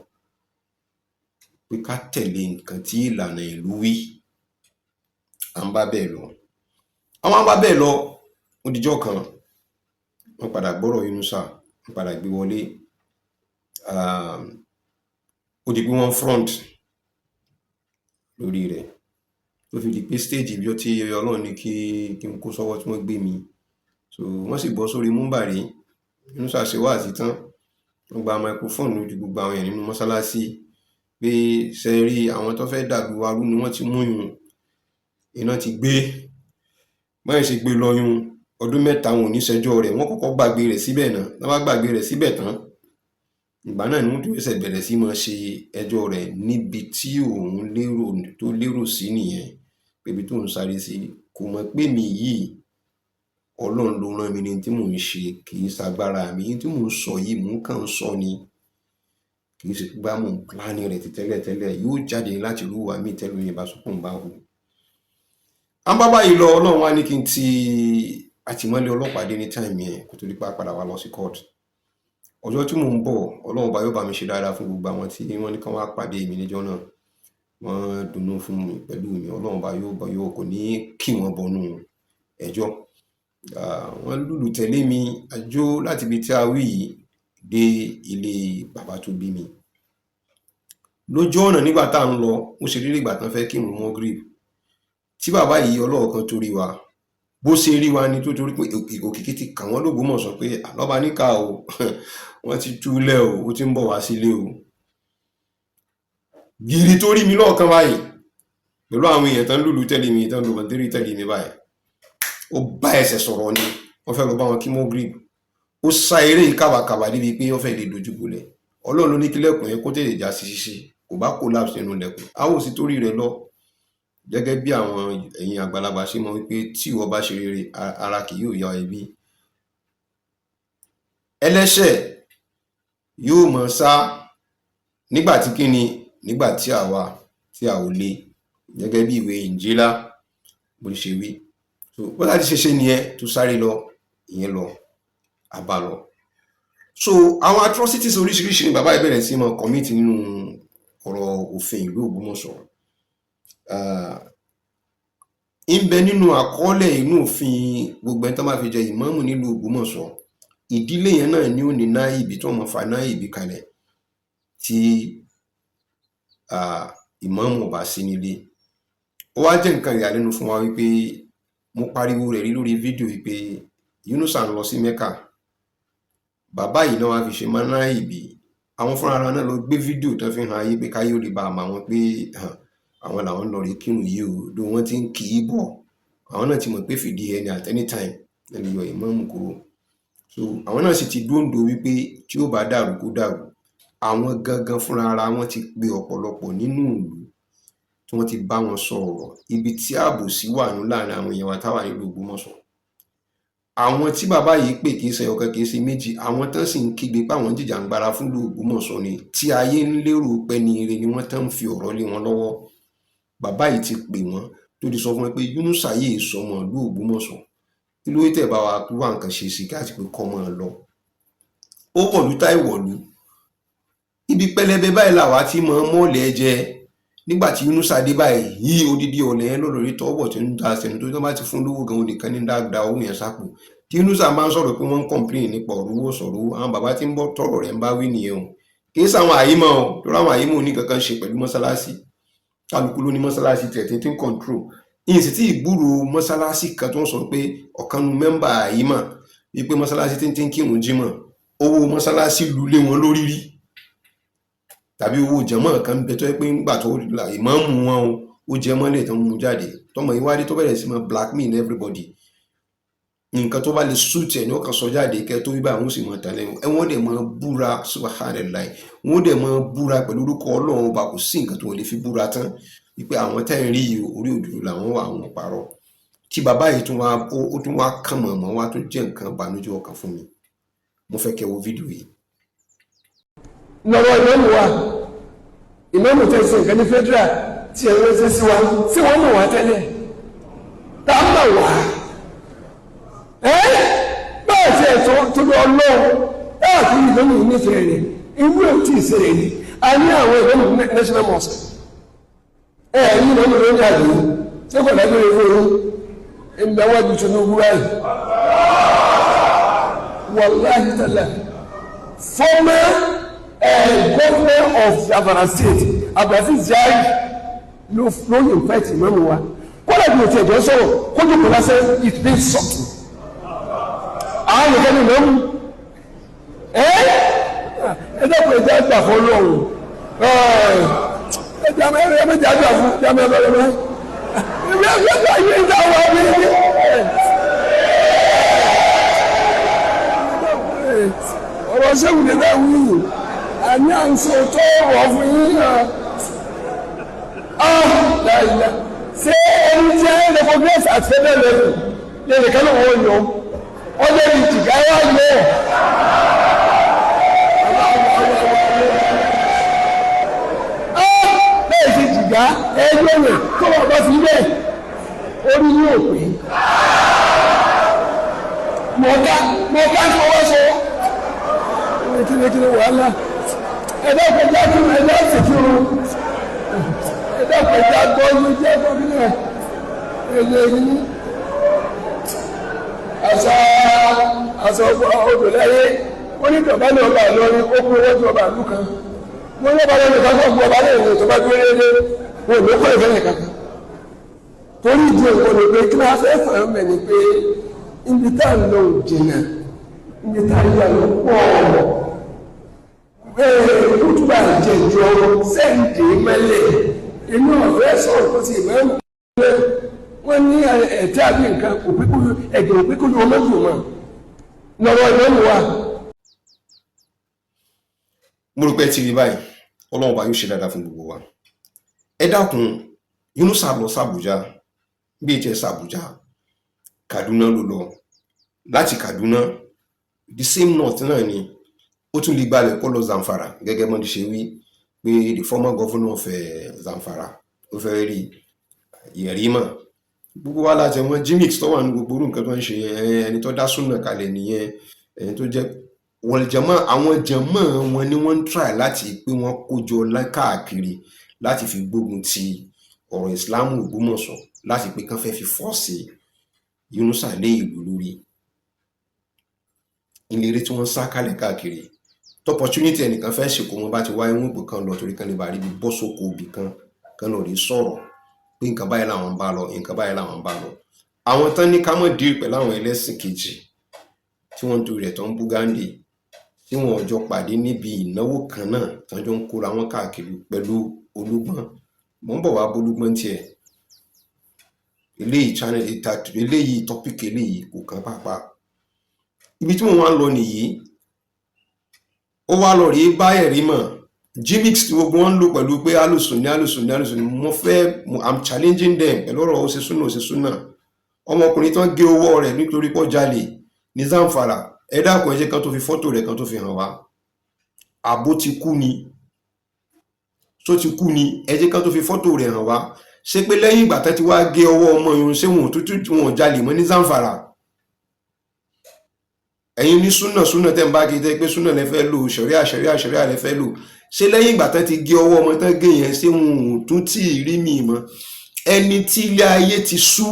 pé ká tẹ̀lé nǹkan tí ìlànà ìlú wí. À ń bá bẹ́ẹ̀ lọ, àwọn bá bẹ́ẹ̀ lọ. Ó dijọ́ kan, wọ́n padà gbọ́rọ̀ Yunusa, wọ́n padà gbé wọlé. Ó di pé wọ́n front lórí rẹ̀, tó fi di pé stage ibi tí Ọlọ́run ní kí n kó sọ́wọ́ tí wọ́n gbé mi. So wọ́n sì bọ́ sórí múbàrí. Yunusa ṣe wáàsí tán, wọ́n gba microphone lójú gbogbo àwọn èèyàn nínú mọ́sálásí pé ṣe rí àwọn tó fẹ́ dàlú wa rú ni wọ́n ti mú yun, iná ti gbé báyìí ṣe gbé lọ yun. Ọdún 3 wọn ò ní ṣẹjọ́ rẹ̀, wọ́n kọ́kọ́ gbàgbé rẹ̀ síbẹ̀ náà. Wọ́n bá gbàgbé rẹ̀ síbẹ̀ tán, ìgbà náà ni wọ́n tún ṣẹ̀ṣẹ̀ bẹ̀rẹ̀ sí máa ṣe ẹjọ́ rẹ̀ níbi tí òun lérò tó lérò sí nìyẹn, pé ibi tó ń sáré sí, kò mọ̀ pé mi yìí, Ọlọ́run ló rán mi ní tí mò ń ṣe, kì í ṣagbára mi. Ní tí mò ń sọ yìí, mò ń kàn ń sọ ni, kì í ṣe pé bá mò ń plan rẹ̀ ti tẹ́lẹ̀tẹ́lẹ̀, yóò jáde láti irú ìwà míì tẹ́lòmíì bá sọ pé òun bá hù. À ń bá báyìí lọ, Ọlọ́run wá ní kí n ti àtìmọ́lé ọlọ́pàá dé ní time yẹn kó tó di pé a padà wá lọ sí court. Ọjọ́ tí mò ń bọ̀, Ọlọ́run bá yóò bá mi ṣe dáadáa fún gbogbo àwọn tí wọ́n ní kí wọ́n wá pàdé mi níjọ́ náà. Wọ́n dunnú fún mi pẹ̀lú mi. Ọlọ́run bá yóò bá yóò kò ní kí wọ́n bọnú ẹjọ́. Wọ́n lùlù tẹ̀lé mi àjò láti ibi tí a wí yìí dé ilé bàbá tó bí mi. Lójú ọ̀nà nígbà tá à ń lọ, ó ṣe déédéé ìgbà tán fẹ́ kírun Magrib tí bàbá yìí ọlọ́ọ̀kan torí wa. Bó ṣe rí wa ni tó torí pé òkìkí ti kàn wọ́n l'Ógbómọ̀ṣọ́ pé àlọ́ba níkà o, wọ́n ti túlẹ̀ o, ó ti ń bọ̀ wá sílé o. Gìrì tó rí mi lọ́ọ̀kan báyìí pẹ̀lú àwọn èèyàn tán lùlù tẹ̀lé mi, tán lu bàndírì tẹ̀lé mi báyìí, ó bá ẹsẹ̀ sọ̀rọ̀ ni. Wọ́n fẹ́ lọ bá wọn kí mọ́gírìbì. Ó sá eré yìí kàbàkàbà débi pé ó fẹ́ lè dojú bolẹ̀. Ọlọ́run ló ní kí lẹ́kùn yẹn kó tètè já sí ṣíṣí, kò bá collapse nínú lẹ́kùn. A ò sì torí rẹ̀ lọ. Gẹ́gẹ́ bí àwọn ẹ̀yin àgbàlagbà ṣe mọ̀ wípé tí ìwọ bá ṣe rere, ara kì yóò ya ẹbí. Ẹlẹ́ṣẹ̀ yóò mọ̀ sá nígbà tí kíni, nígbà tí àwa tí a ò le, gẹ́gẹ́ bí ìwé Ìnjílá bó ṣe wí. So bó láti ṣe ṣe nìyẹn tó sáré lọ, ìyẹn lọ, a bá lọ. So àwọn atrocities oríṣiríṣi ni bàbá yìí bẹ̀rẹ̀ sí máa commit nínú ọ̀rọ̀ òfin ìlú Ògbómọ̀ṣọ́. Ń bẹ nínú àkọọ́lẹ̀ inú òfin, gbogbo ẹni tó bá fi jẹ ìmáàmù nílùú Ògbómọ̀ṣọ́, ìdílé yẹn náà ni ó ní náìbì tí wọ́n máa fa náìbì kalẹ̀ tí ìmáàmù ò bá sí nílé. Ó wá jẹ́ nǹkan ìyàlẹ́nu fún wa wípé mo pariwo rẹ̀ rí lórí fídíò wípé Yunusa ń lọ sí Mẹ́kà, bàbá yìí náà wá fi ṣe mọ́ náìbì. Àwọn fúnra wọn náà lọ gbé fídíò tó fi hàn ayé pé káyé ó lè bá àmọ́ àwọn pé àwọn làwọn ń lọ rí kírun yìí o, ló wọ́n ti ń kì í bọ̀. Àwọn náà ti mọ̀ pé fìdí ẹni at any time ẹni yọ ìmáàmù kúrò. So àwọn náà sì ti dóńdó wípé tí ó bá dàrú kó dàrú. Àwọn gangan fúnra ara wọn ti pe ọ̀pọ̀lọpọ̀ nínú ìlú tí wọ́n ti bá wọn sọ̀rọ̀ ibi tí ààbòsí wà ní láàrin àwọn èèyàn wa táwà nílùú Ògbómọ̀ṣọ́. Àwọn tí bàbá yìí pè kì í ṣe ọ̀kan, kì í ṣe méjì. Àwọn tán sì ń kígbe pé àwọn jìjàǹgbara fún ìlú Ògbómọ̀ṣọ́ ni, tí ayé ń lérò pé ní ire ni wọ́n tán ń fi ọ̀rọ̀ lé wọn lọ́wọ́. Bàbá yìí ti pè wọ́n, tó ti sọ fún wọn pé Yunusa yìí sọmọ ìlú Ògbómọ̀ṣọ́, kí ló tẹ̀ bá wa wá nǹkan ṣe sí káàtì pé kọ́ máa lọ. Ó wọ̀lú táì wọ̀lú, ibi pẹlẹbẹ báyìí làwa tí mọ̀ mọ́ọ̀lẹ́ jẹ. Nígbà tí Yunusa dé báyìí, yí odidi ọ̀lẹ́ yẹn lọ́lọ́ rí tọ́wọ́ tí ń da sẹ́nu tó bá ti fún lówó gan, onìkan ní dáadáa owó yẹn sápò. Tí Yunusa máa ń sọ̀rọ̀ pé wọ́n ń complain nípa ọ̀rọ̀ owó, sọ̀rọ̀ owó, àwọn bàbá tí ń bọ́ tọ̀rọ̀ rẹ̀ ń bá wí nìyẹn o. Kì í sáwọn àyímọ̀ o, torí àwọn àyímọ̀ ò ní kankan ṣe pẹ̀lú mọ́sálásí. Kálukú ló ní mọ́sálásí tiẹ̀ tí ń control. Ìyìn sì tí ìgbúrò mọ́sálásí kan tó ń sọ pé ọ̀kan nu mẹ́mbà àyímọ̀ wípé mọ́sálásí tí ń kírun jímọ̀, owó mọ́sálásí lulé wọn lórí rí, tàbí owó jẹmọ́ kan ń bẹ tó yẹ pé ńgbà tó la ìmáàmù wọn o, ó jẹ mọ́lẹ̀ tó ń mú jáde tọmọ ìwádìí tó bẹ̀rẹ̀ sí máa blackmail everybody. Nǹkan tó bá lè suit ẹ̀ ní ó kàn sọ jáde kẹ́ tó wí báyìí, wọ́n sì máa tẹ̀lé ẹ, wọ́n dẹ̀ máa búra, subhanallah, wọ́n dẹ̀ máa búra pẹ̀lú orúkọ Ọlọ́run ọba. Kò sí nǹkan tó wọ́n lè fi búra tán wípé àwọn tẹ́ ń rí yìí orí òdòdó làwọn wà, àwọn parọ́. Tí bàbá yìí tún wá ó tún wá kàn mọ̀ọ́mọ́ wá tó jẹ́ nǹkan ìbànújẹ́ ọkàn fún mi. Mo fẹ́ kẹ́ wo fídíò yìí. Lọ́wọ́ ìmọ̀mù wa, ìmọ̀mù tẹ̀ sí nǹkan ní federal tí ẹ̀ ń ṣe sí wa, tí wọ́n mọ̀ wá tẹ́lẹ̀ tá a mọ̀ wá ẹ́ báà tí ẹ̀ tó tó lọ lọ́wọ́ báà tí ìmọ̀mù yìí nífẹ̀ẹ́ rẹ̀ irú ẹ̀ tí ì ṣẹlẹ̀ ni. A ní àwọn ìmọ̀mù national mosque ẹ̀ ní ìmọ̀mù lórí àgbẹ̀ tí kò lágbèrè fún un ìgbàwájú Tinubu báyìí, wàláhì tàlá, former governor of Zamfara State, Abdulaziz Yari, ló ló invite ìmọ̀mù wa. Kódà bí o ti ẹ̀jọ́ sọ̀rọ̀ kójú kò lásán, it means something. Àwọn nìkan ní ìmọ̀mù ẹ ẹ dẹ́kun, ẹ̀jẹ̀ àgbà fún Ọlọ́run, ẹ̀jẹ̀ ẹ̀jẹ̀ àgbà fún ẹ̀jẹ̀ àgbà fún ẹ̀jẹ̀ àgbà fún ọ̀rọ̀ sẹ́wùn ní bẹ́ẹ̀ wí àní à ń sọ tó rọ̀ fún yín náà. Ah, láìla ṣé ẹni tí ẹ recognize at federal level lè nìkan náà wọ́n yọ ọjọ́ ní jìgá wá yọ. Bẹ́ẹ̀ ṣe jìgá ẹjọ́ rẹ̀ tó wọ́n bá fi bẹ́ẹ̀ orí yóò pé mọ̀ọ́ká mọ̀ọ́ká tí wọ́n sọ kíni wàhálà. Ẹ̀dá kọjá kí ẹ̀dá sì kí o, ẹ̀dá kọjá gbọ́ yóò jẹ́ gbọ́ kí ni ẹ̀yẹ yìí àṣà àṣà odò láyé. Wọ́n ní tọ̀bá ní ọba Ìlọrin, ó kú owó tí ọba ìlú kan wọ́n ní ọba lẹ́nu kan fún ọba lẹ́nu tó bá dúró déédéé, wọn ò lókọ̀ ìfẹ́ nìkan kan. Torí ìdí ẹ̀kọ́ ni pé kí wọ́n fẹ́ fà ń bẹ̀ ni pé ibi tá à ń lọ ò jìnnà, ibi tá à ń yà lọ pọ̀. Kútùbà jẹjọ sẹ́ǹdì mẹ́lẹ̀ inú ọ̀fẹ́ sọ̀rọ̀ tó ti ìmọ̀ ẹ̀mú wọ́n ní ẹ̀tẹ́ àbí nǹkan òpínkúlù ẹ̀gbẹ̀ òpínkúlù ọmọdún mọ́ lọ́wọ́ ìmọ̀mù wa. Mo rò pé ẹ ti rí báyìí. Ọlọ́run bá yóò ṣe dáadáa fún gbogbo wa. Ẹ dákun, Yunusa lọ sàbújá, bí ètò ẹ sàbújá, Kaduna ló lọ. Láti Kaduna, the same north náà ni ó tún lè gbalẹ̀ kó lọ Zamfara, gẹ́gẹ́ bọ́n ti ṣe wí pé the former governor of Zamfara ó fẹ́ rí Yẹ̀rímà. Gbogbo wa láti wọn Jimix tó wà ní gbogbo orú nǹkan tó ń ṣe yẹn, ẹni tó dá súnà kalẹ̀ nìyẹn, ẹni tó jẹ́ wọ́n jẹmọ́ àwọn jẹmọ́ wọn ni wọ́n ń try láti pé wọ́n kó jọ káàkiri láti fi gbógun ti ọ̀rọ̀ Ìsìláàmù Ògbómọ̀ṣọ́, láti pé kán fẹ́ fi force Yunusa lé ìlú lórí ìlérí tí wọ́n ń sá kálẹ̀ káàkiri. Opportunity ẹnìkan fẹ́ ṣèkó wọn bá ti wáyé, wọn pè kán lọ torí kán lè bá rí ibi bọ́ sóko ibì kan, kán lọ rí sọ̀rọ̀ pé nǹkan báyìí làwọn ń bá lọ, nǹkan báyìí làwọn ń bá lọ. Àwọn tán ní ká mọ̀ deal pẹ̀lú àwọn ẹlẹ́sìn kejì tí wọ́n ń torí rẹ̀ tó ń bú Gandhi, tí wọn jọ pàdé níbi ìnáwó kan náà, tán jọ ń kóra wọn káàkiri pẹ̀lú Olúgbọ́n. Mò ń bọ̀ wá bólúgbọ́n tiẹ̀. Eléyìí channel eléyìí, topic eléyìí kò kàn pàápàá. Ibi tí mo wá ń lọ nìyí. Ó wá lọ rí bá ẹ̀rí mọ̀ Jimix tí gbogbo wọn ń lò pẹ̀lú pé alùsùn ní, alùsùn ní, alùsùn ní. Mo fẹ́, I'm challenging them pẹ̀lú ọ̀rọ̀ ó ṣe súnà, ó ṣe súnà. Ọmọkùnrin tán gé owó rẹ̀ nítorí pọ́ jalè ní Zamfara, ẹ dákun, ẹ jẹ́ kan tó fi fọ́tò rẹ̀ kan tó fi hàn wá. Àbó ti kú ni, tó ti kú ni, ẹ jẹ́ kan tó fi fọ́tò rẹ̀ hàn wá. Ṣé pé lẹ́yìn ìgbà tán ti wá gé ọwọ́ ọmọ yòó, ṣé wọn ò tútù, wọn ò jalè mọ́ ní Zamfara? Ẹ̀yin ní súnà, súnà tẹ́ ń bá kiri, tẹ́ pé súnà lẹ fẹ́ lò, ṣẹ̀ríà, ṣẹ̀ríà, ṣẹ̀ríà lẹ fẹ́ lò, ṣé lẹ́yìn ìgbà tán ti gé ọwọ́ ọmọ tán gé yẹn, ṣé wọn ò tún tí ì rí mi mọ́? Ẹni tí ilé ayé ti sú,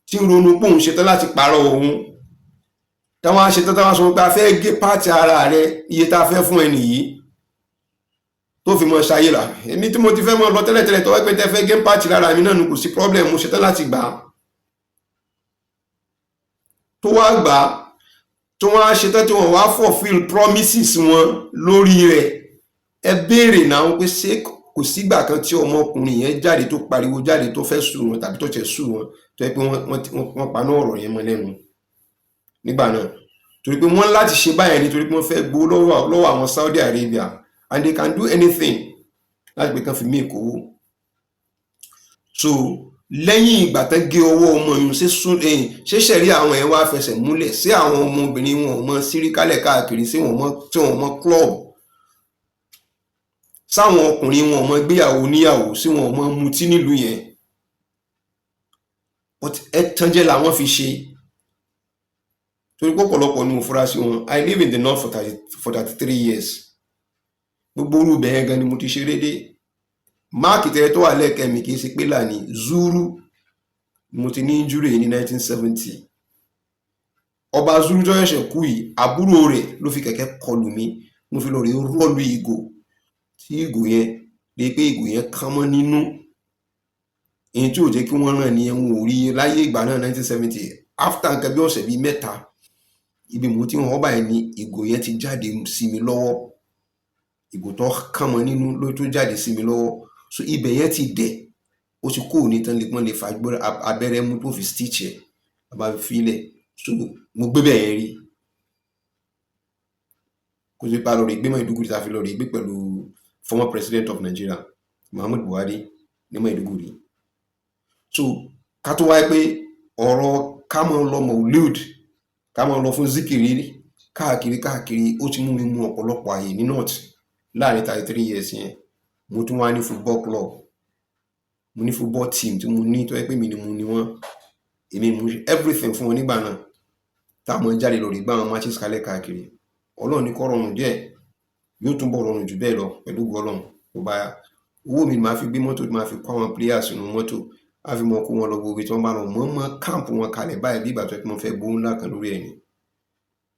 tí ń ronú pé òun ṣetán láti pààrọ̀ òun, táwọn á ṣetán, táwọn sọ pé a fẹ́ gé part ara rẹ, iye tá a fẹ́ fún ẹnì yìí tó fi mọ ṣayé là. Èmi tí mo ti fẹ́ mọ lọ tẹ́lẹ̀tẹ́lẹ̀, tó wá pé tẹ́ fẹ́ gé part lára mi náà nù, kò sí problem, mo ṣetán láti gbà á. Tó wá gbà á, tí wọ́n á ṣetán, tí wọ́n wá fulfill promises wọn lórí rẹ̀, ẹ béèrè náà pé ṣé kò sígbà kan tí ọmọkùnrin yẹn jáde, tó pariwo jáde, tó fẹ́ sue wọn tàbí tó tẹ̀ sue wọn, tó yẹ pé wọ́n paná ọ̀rọ̀ yẹn mọ́ lẹ́nu nígbà náà, torí pé wọ́n láti ṣe báyẹn, nítorí pé wọ́n fẹ́ gbowó lọ́wọ́ àwọn Saudi Arabia, and they can do anything láti pé kán fi mí ìkówó. So lẹ́yìn ìgbà tán gé ọwọ́ ọmọ yìí, ṣé sún ṣé sẹ̀rí àwọn ẹ̀ wá fẹsẹ̀ múlẹ̀? Sí àwọn ọmọbìnrin wọn ò mọ síríkálẹ̀ káàkiri? Sí wọn mọ tí wọn mọ club? Sáwọn ọkùnrin wọn ò mọ gbéyàwó níyàwó? Sí wọn ò mọ mutí nílùú yẹn? But ẹ̀tànjẹ làwọn fi ṣe, torí pé ọ̀pọ̀lọpọ̀ ni mo fura sí wọn. I live in the north for 33 years. Gbogbo orú bẹ̀yẹn gan ni mo ti ṣeré dé. Mark tẹ́lẹ̀ tó wà lẹ́ẹ̀kẹ́ mi kì í ṣe pé là ní Zuru mo ti ní injury ní 1970. Ọba Zuru tó ṣẹ̀ṣẹ̀ kú yìí, àbúrò rẹ̀ ló fi kẹ̀kẹ́ kọlù mí, mo fi lọ rí rọ́ọ̀lù ìgò, tí ìgò yẹn lè pé ìgò yẹn kán mọ́ nínú èyí tí ò jẹ́ kí wọ́n ràn ní ẹ̀wọ̀n orí láyé ìgbà náà, 1970. After nǹkan bí ọ̀sẹ̀ bíi 3, ibi mo ti ń họ báyìí ni ìgò yẹn ti jáde sí mi lọ́wọ́. Ìgò tó kán mọ́ nínú ló tó jáde sí mi lọ́wọ́. So ibẹ̀ yẹn ti dẹ̀, ó ti kó òní tán lè pọ́n lè fa abẹ́rẹ́ mú tó fi stitch ẹ̀ bá fi filẹ̀. So mo gbé bẹ̀ yẹn rí kó tó pa lọ rí gbé Maiduguri, tá a fi lọ rí gbé pẹ̀lú former president of Nigeria, Muhammadu Buhari, ní Maiduguri. So ká tó wáyé pé ọ̀rọ̀ ká mọ́ lọ Maulud, ká mọ́ lọ fún zikiri káàkiri káàkiri, ó ti mú mi mú ọ̀pọ̀lọpọ̀ àyè ní north láàrin 33 years yẹn. Mo tún wá ní football club, mo ní football team tí mo ní, tó yẹ pé mi ni mo ní wọ́n, èmi mo ṣe everything fún wọn nígbà náà, táwọn jáde lọ rí gbá àwọn matches kalẹ̀ káàkiri. Ọlọ́run ní kó rọrùn díẹ̀, yóò túnbọ̀ rọrùn jù bẹ́ẹ̀ lọ pẹ̀lú ògo Ọlọ́run. Tó bá yá, owó mi ni màá fi gbé mọ́tò, tí màá fi kó àwọn players sínú mọ́tò, á fi mọ kó wọn lọ gbogbo ibi tí wọ́n bá lọ mọ́ mọ́ camp wọn kalẹ̀ báyìí, bí ìgbà tó yẹ kí wọ́n fẹ́ gbowó ńlá kan lórí ẹ̀ ni.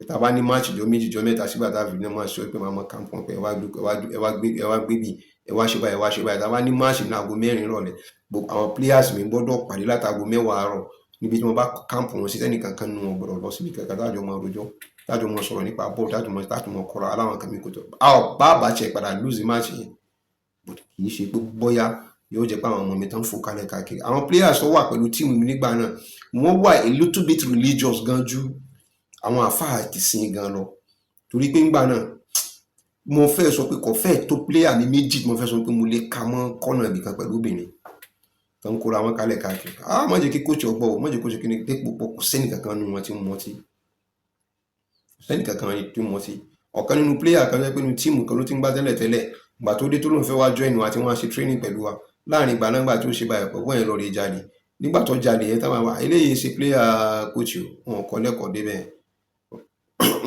Tá a bá ní match jọ 2 jọ 3 sígbà tá a fi ní match, sọ pé màá mọ camp wọn pé ẹ wá gbé, ẹ wá gbé bí, Ẹ wá ṣe báyìí, ẹ wá ṣe báyìí. Tá a bá ní match ní aago 4 ìrọ̀lẹ́, gbogbo àwọn players mi gbọ́dọ̀ pàdé láti aago 10 àárọ̀ níbi tí wọ́n bá camp wọn sí. Tẹ́nì kankan nínú wọn gbọ́dọ̀ lọ síbi kankan, tájọ máa rojọ́, tájọ máa sọ̀rọ̀ nípa bọ́ọ̀lù, tájọ máa kọ́ra aláwọn kan mi kò tó. A ò bá àbáṣe padà lose match yẹn, but kì í ṣe pé bóyá yóò jẹ́ pé àwọn ọmọ mi tán fò kálẹ̀ káàkiri. Àwọn players tó wà pẹ̀lú team mi nígbà náà, wọ́n wà a little bit religious gan ju àwọn àfáà tìsín gan lọ, torí pé ńgbà náà mo fẹ́ sọ pé kò fẹ́ tó player mi méjì tí mo fẹ́ sọ pé mo lè ka mọ́ kọ́nà ibìkan pẹ̀lú obìnrin tó ń kóra wọn kálẹ̀ káàkiri. Ah, má jẹ́ kí coach ọgbọ́ o, má jẹ́ coach kí ni dépò pọ̀. Kò sẹ́nì kankan nínú wọn tí ń mọtí, kò sẹ́nì kankan tí ń mọtí. Ọ̀kan nínú player kan jẹ́ pé nínú team kan ló ti ń gbá tẹ́lẹ̀ tẹ́lẹ̀. Ìgbà tó dé tó lóun fẹ́ wá join wa tí wọ́n á ṣe training pẹ̀lú wa, láàrin ìgbà náà, ìgbà tí ó ṣe báyìí pọ̀ yẹn lọ rí jalè. Nígbà tó jalè yẹn, táwọn wà eléyìí ṣe player coach o, wọn kọ́ lẹ́kọ̀ọ́ débẹ̀.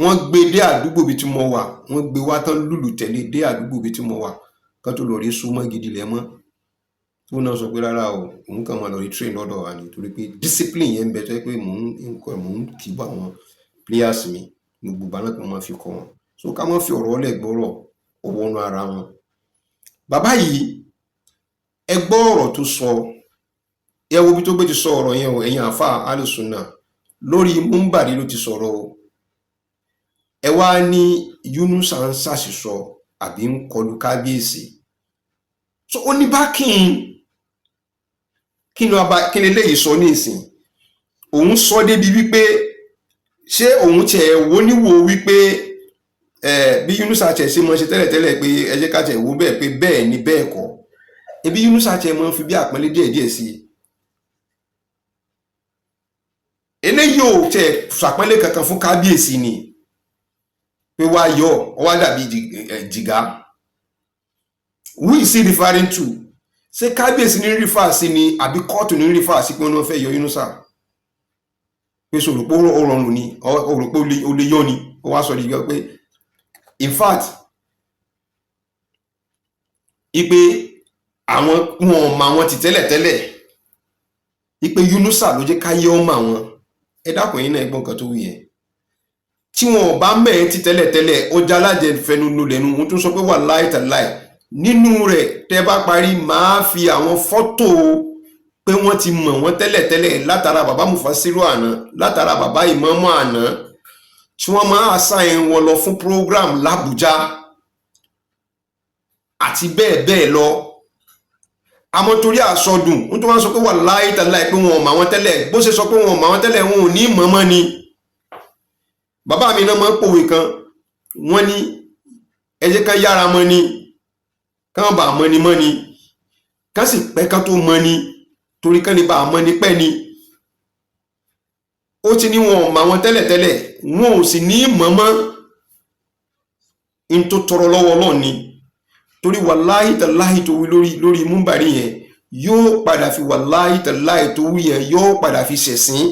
Wọ́n gbé dé àdúgbò bíi tí mo wà, wọ́n gbé wá tán, lùlù tẹ̀lé dé àdúgbò bíi tí mo wà, kán tó lọ rí súnmọ́ gidi lẹ̀ mọ́ tó náà sọ pé rárá o, òun kàn máa lọ rí train lọ́dọ̀ wa ni, torí pé discipline yẹn ń bẹ tó yẹ pé mò ń kì í bọ̀ àwọn players mi gbogbo ìgbà náà tó máa fi kọ́ wọn. So ká má fi ọ̀rọ̀ ọlẹ̀ gbọ́rọ̀ ọwọ́ nu ara wọn. Bàbá yìí, ẹ gbọ́ ọ̀rọ̀ tó sọ. Ẹ wo ibi tó gbé ti sọ ọ̀rọ̀ yẹn o. Ẹ̀yin àáfàá alùsùnà, lórí múmbàrí ló ti sọ̀rọ̀ o. Ẹ wá ní Yunusa ń ṣàṣìsọ àbí ń kọlu kábíyèsí. So ó ní bákìn kí ni ọba kí ni eléyìí sọ ní ìsìn. Òun sọ débi wípé ṣé òun tiẹ̀ wò níwò wípé ẹ bí Yunusa tiẹ̀ ṣe mọ́ ṣe tẹ́lẹ̀tẹ́lẹ̀, pé ẹ jẹ́ ká tiẹ̀ wò bẹ́ẹ̀, pé bẹ́ẹ̀ ni bẹ́ẹ̀ kọ́, ebi Yunusa tiẹ̀ mọ́ fi bí àpọ́nlé díẹ̀díẹ̀ sí i. Eléyìí ò tiẹ̀ ṣàpọ́nlé kankan fún kábíyèsí ni pé wá yọ ọ wá dàbí jìgá. Who is he referring to? Ṣé kábíyèsí ní refer sí ni àbí kóòtù ní refer sí pé wọ́n fẹ́ yọ Yunusa? Pé sọ̀rọ̀ pé ó rọrùn ni, ó rò pé ó lè yọ ni. Ó wá sọ ní pé in fact ipe àwọn wọn ò mọ àwọn ti tẹ́lẹ̀tẹ́lẹ̀, ipe Yunusa ló jẹ́ káyé ọmọ àwọn. Ẹ dákun, yín náà gbọ́n nǹkan tó wù yẹn. Tí wọn ò bá mẹ́ẹ̀ ti tẹ́lẹ̀tẹ́lẹ̀, ó já alájẹfẹnu lẹ́nu. Òun tún sọ pé wà láì nínú rẹ̀. Tẹ́ bá parí, máa fi àwọn fọ́tò pé wọ́n ti mọ̀ wọ́n tẹ́lẹ̀tẹ́lẹ̀ látara bàbá Mufasiru àná, látara bàbá ìmáàmù àná, tí wọ́n máa assign wọn lọ fún program l'Àbújá àti bẹ́ẹ̀ bẹ́ẹ̀ lọ. Àmọ́ torí àsọdùn ń tó wá ń sọ pé wà láì tàláì pé wọn ò mọ̀ àwọn tẹ́lẹ̀, bó ṣe sọ pé wọn ò mọ̀ àwọn tẹ́lẹ̀, wọn ò ní mọ̀ọ́mọ́ ni. Bàbá mi náà máa ń pòwe kan, wọ́n ní ẹ jẹ́ ká yára mọ́ ni, kán bá mọ́ ni mọ́ ni, kán sì pẹ́ kán tó mọ́ ni, torí kán lè bá mọ́ ni pẹ́ ni. Ó ti ní wọn ò mọ̀ àwọn tẹ́lẹ̀tẹ́lẹ̀, wọn ò sì ní mọ̀ọ́mọ́. N tó tọrọ lọ́wọ́ Ọlọ́run ni, torí wàláhì tàláhì tó wí lórí múmbàrí yẹn, yóò padà fi wàláhì tàláhì tó wí yẹn, yóò padà fi ṣẹ̀sín,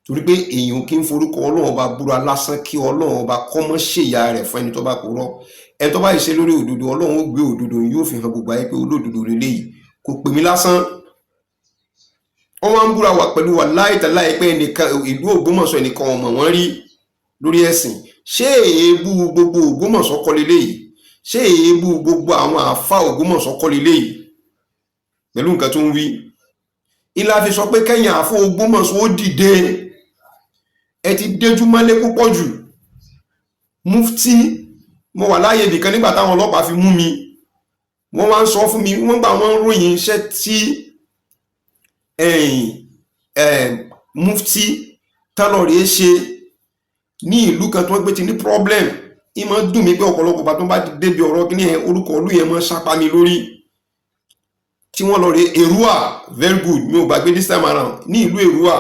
torí pé èèyàn kì í forúkọ Ọlọ́run Ọba búra lásán kí Ọlọ́run Ọba kọ́mọ́ ṣèyà rẹ̀ fún ẹni tó bá purọ́. Ẹni tó bá ṣe lórí òdodo, Ọlọ́run ó gbé òdodo, yóò fi hàn gbogbo ayé pé olódodo lélẹ́yìí, kò pè mí lásán. Wọ́n wá ń búra wà pẹ̀lú wàláhì tàláhì pé ẹnìkan ìlú Ògbómọ̀ṣọ́, ẹnìkan ọmọ wọn rí lórí ẹ̀sìn. Ṣé èébú gbogbo Ògbómọ̀ṣọ́ kọ́ leléyìí? Ṣé èébú gbogbo àwọn àáfà Ògbómọ̀ṣọ́ kọ́ leléyìí pẹ̀lú nǹkan tó ń wí? Ilá fi sọ pé kẹ́yìn àáfà Ògbómọ̀ṣọ́ ó dìde. Ẹ ti déjú mọ́lé púpọ̀ jù. Mufti, mo wà láàyè ibìkan nígbà táwọn ọlọ́pàá fi mú mi. Wọ́n wá ń sọ fún mi, wọ́n gbà wọ́n ń ròyìn iṣẹ́ tí mufti tálọ̀rì ṣe ní ìlú kan tí wọ́n gbé ti ní problem. Ìmọ̀ dùn mí pé ọ̀pọ̀lọpọ̀ bá tó bá débi ọ̀rọ̀ kí ní orúkọ olú yẹn mọ́ sápá mi lórí tí wọ́n lọ rí Èrúwà. Very good, mi ò gbàgbé this time around. Ní ìlú Èrúwà,